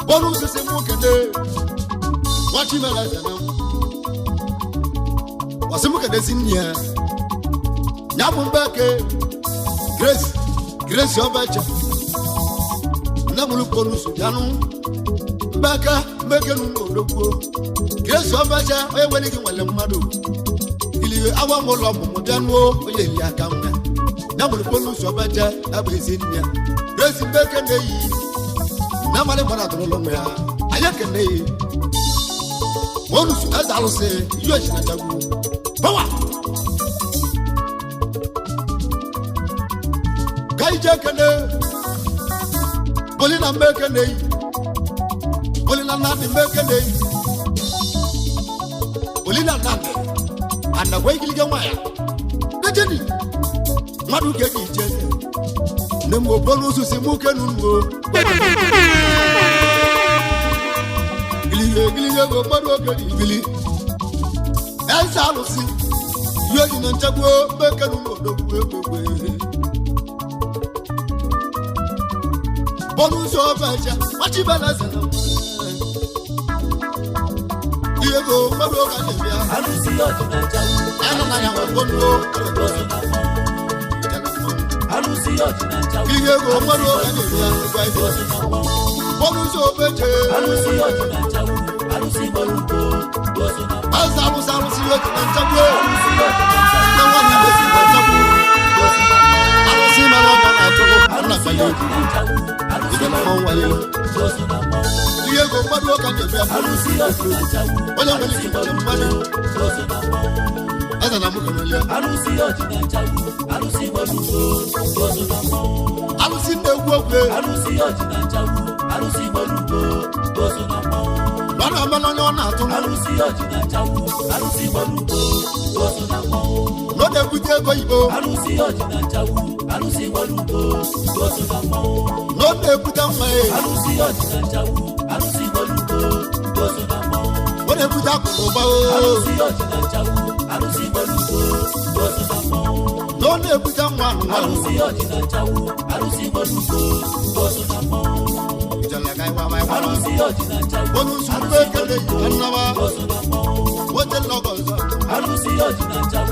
A: bọọlụ osisi mụ kene nwa chimere eze na nwa ọsị mụ kene si nne ya ya bụ mbeke grace grace ọbacha nne mụrụ kpọrọ usu bịanụ mbeke mbeke n'ụlọ odogwuo grace ọbacha onye nwere ike nwere mmadụ gilige awa m ụlọ ọmụmụ bịa nuo onye eli aka nwa ya mụrụ kpọrọ usu ọbacha ya bụ ezi nne ya grace mbeke na-eyi na amalị gbara atụrụ ụlọ nwa ya anyị ekene ya onusu eze alụsị iju eji na jagbu bawa ka ije ekene boli na mgbe ekene yi boli na nnadị mgbe ekene yi boli na nnadị anagwa igilige nwa ya dejeni mmadụ ka eji ije nne m obolu ụzụ si mụ kenu nuo gilige gilige go mmadụ oge dị ibili eze alụsị ihe oji na nchegbu mekenu n'odogwu egbegbe bọlụ ụzọ ọbaja machibela eze na ihe go mmadụ oge a na-ebịa
B: Arụsị ọjị na nchagbu,
A: anụ na ya nwegonuo
B: oso na mmọnwụ. Arụsị ọjị na nchagbu,
A: gilige go mmadụ oge a na-ebịa egbe eze
B: oso na mmọnwụ.
A: bọlụ ụzọ obeje
B: Arụsị ọjị na nchagbu, arụsị gbalugo, oso na mmọnwụ.
A: eze alụsị alụsị ihe oji na nchegbu
B: Arụsị ọjị na nchagbu,
A: na nwaanyị gosi na nchegbu
B: oso na mmọnwụ.
A: alụsị mara ọnya na-atụrụ ọ
B: Arụsị
A: na-akpali
B: ọjị na nchagbu, arụsị
A: Ibe na mmanwụ nwanyị.
B: gbalugo, oso na mmọnwụ.
A: Ihe ego mmadụ ọka na-eme ya
B: Arụsị ọjị na nchagbu,
A: Onye nwere
B: arụsị
A: ike nwere mmadụ.
B: gbalugo, oso na mmọnwụ.
A: eze na mụ kenele ya
B: Arụsị ọjị na nchagbu, arụsị gbalugo, oso na mmọnwụ.
A: alụsị na-egwu okwu
B: Arụsị ọjị na nchagbu, arụsị gbalugo, oso na mmọnwụ.
A: na ọ na-amala onye ọ na-atụrụ
B: Arụsị ọjị na nchagbu, arụsị gbalugo, oso na mmọnwụ.
A: na ọ na-ebute ego oyibo
B: Arụsị ọjị na nchagbu, arụsị gbalugo, oso na mmọnwụ.
A: na ọ na-ebute nwa ya
B: Arụsị ọjị na nchagbu, arụsị gbalugo, oso na mmọnwụ.
A: ọ na-ebute akụ na ụba o
B: Arụsị ọjị na nchagbu, arụsị gbalugo, oso na mmọnwụ.
A: Na ọ Na-ebute nwa nwa.
B: Arụsị ọjị na nchagbu, arụsị nwere ugo, oso na mmọnwụ.
A: Ijele ka ịwa ịwa.
B: Arụsị ọjị na nchagbu,
A: Onu nsukwu
B: arụsị
A: ekele
B: nwere ugo,
A: nnaba.
B: oso na mmọnwụ.
A: Wote lọgọzọ.
B: Arụsị ọjị na nchagbu.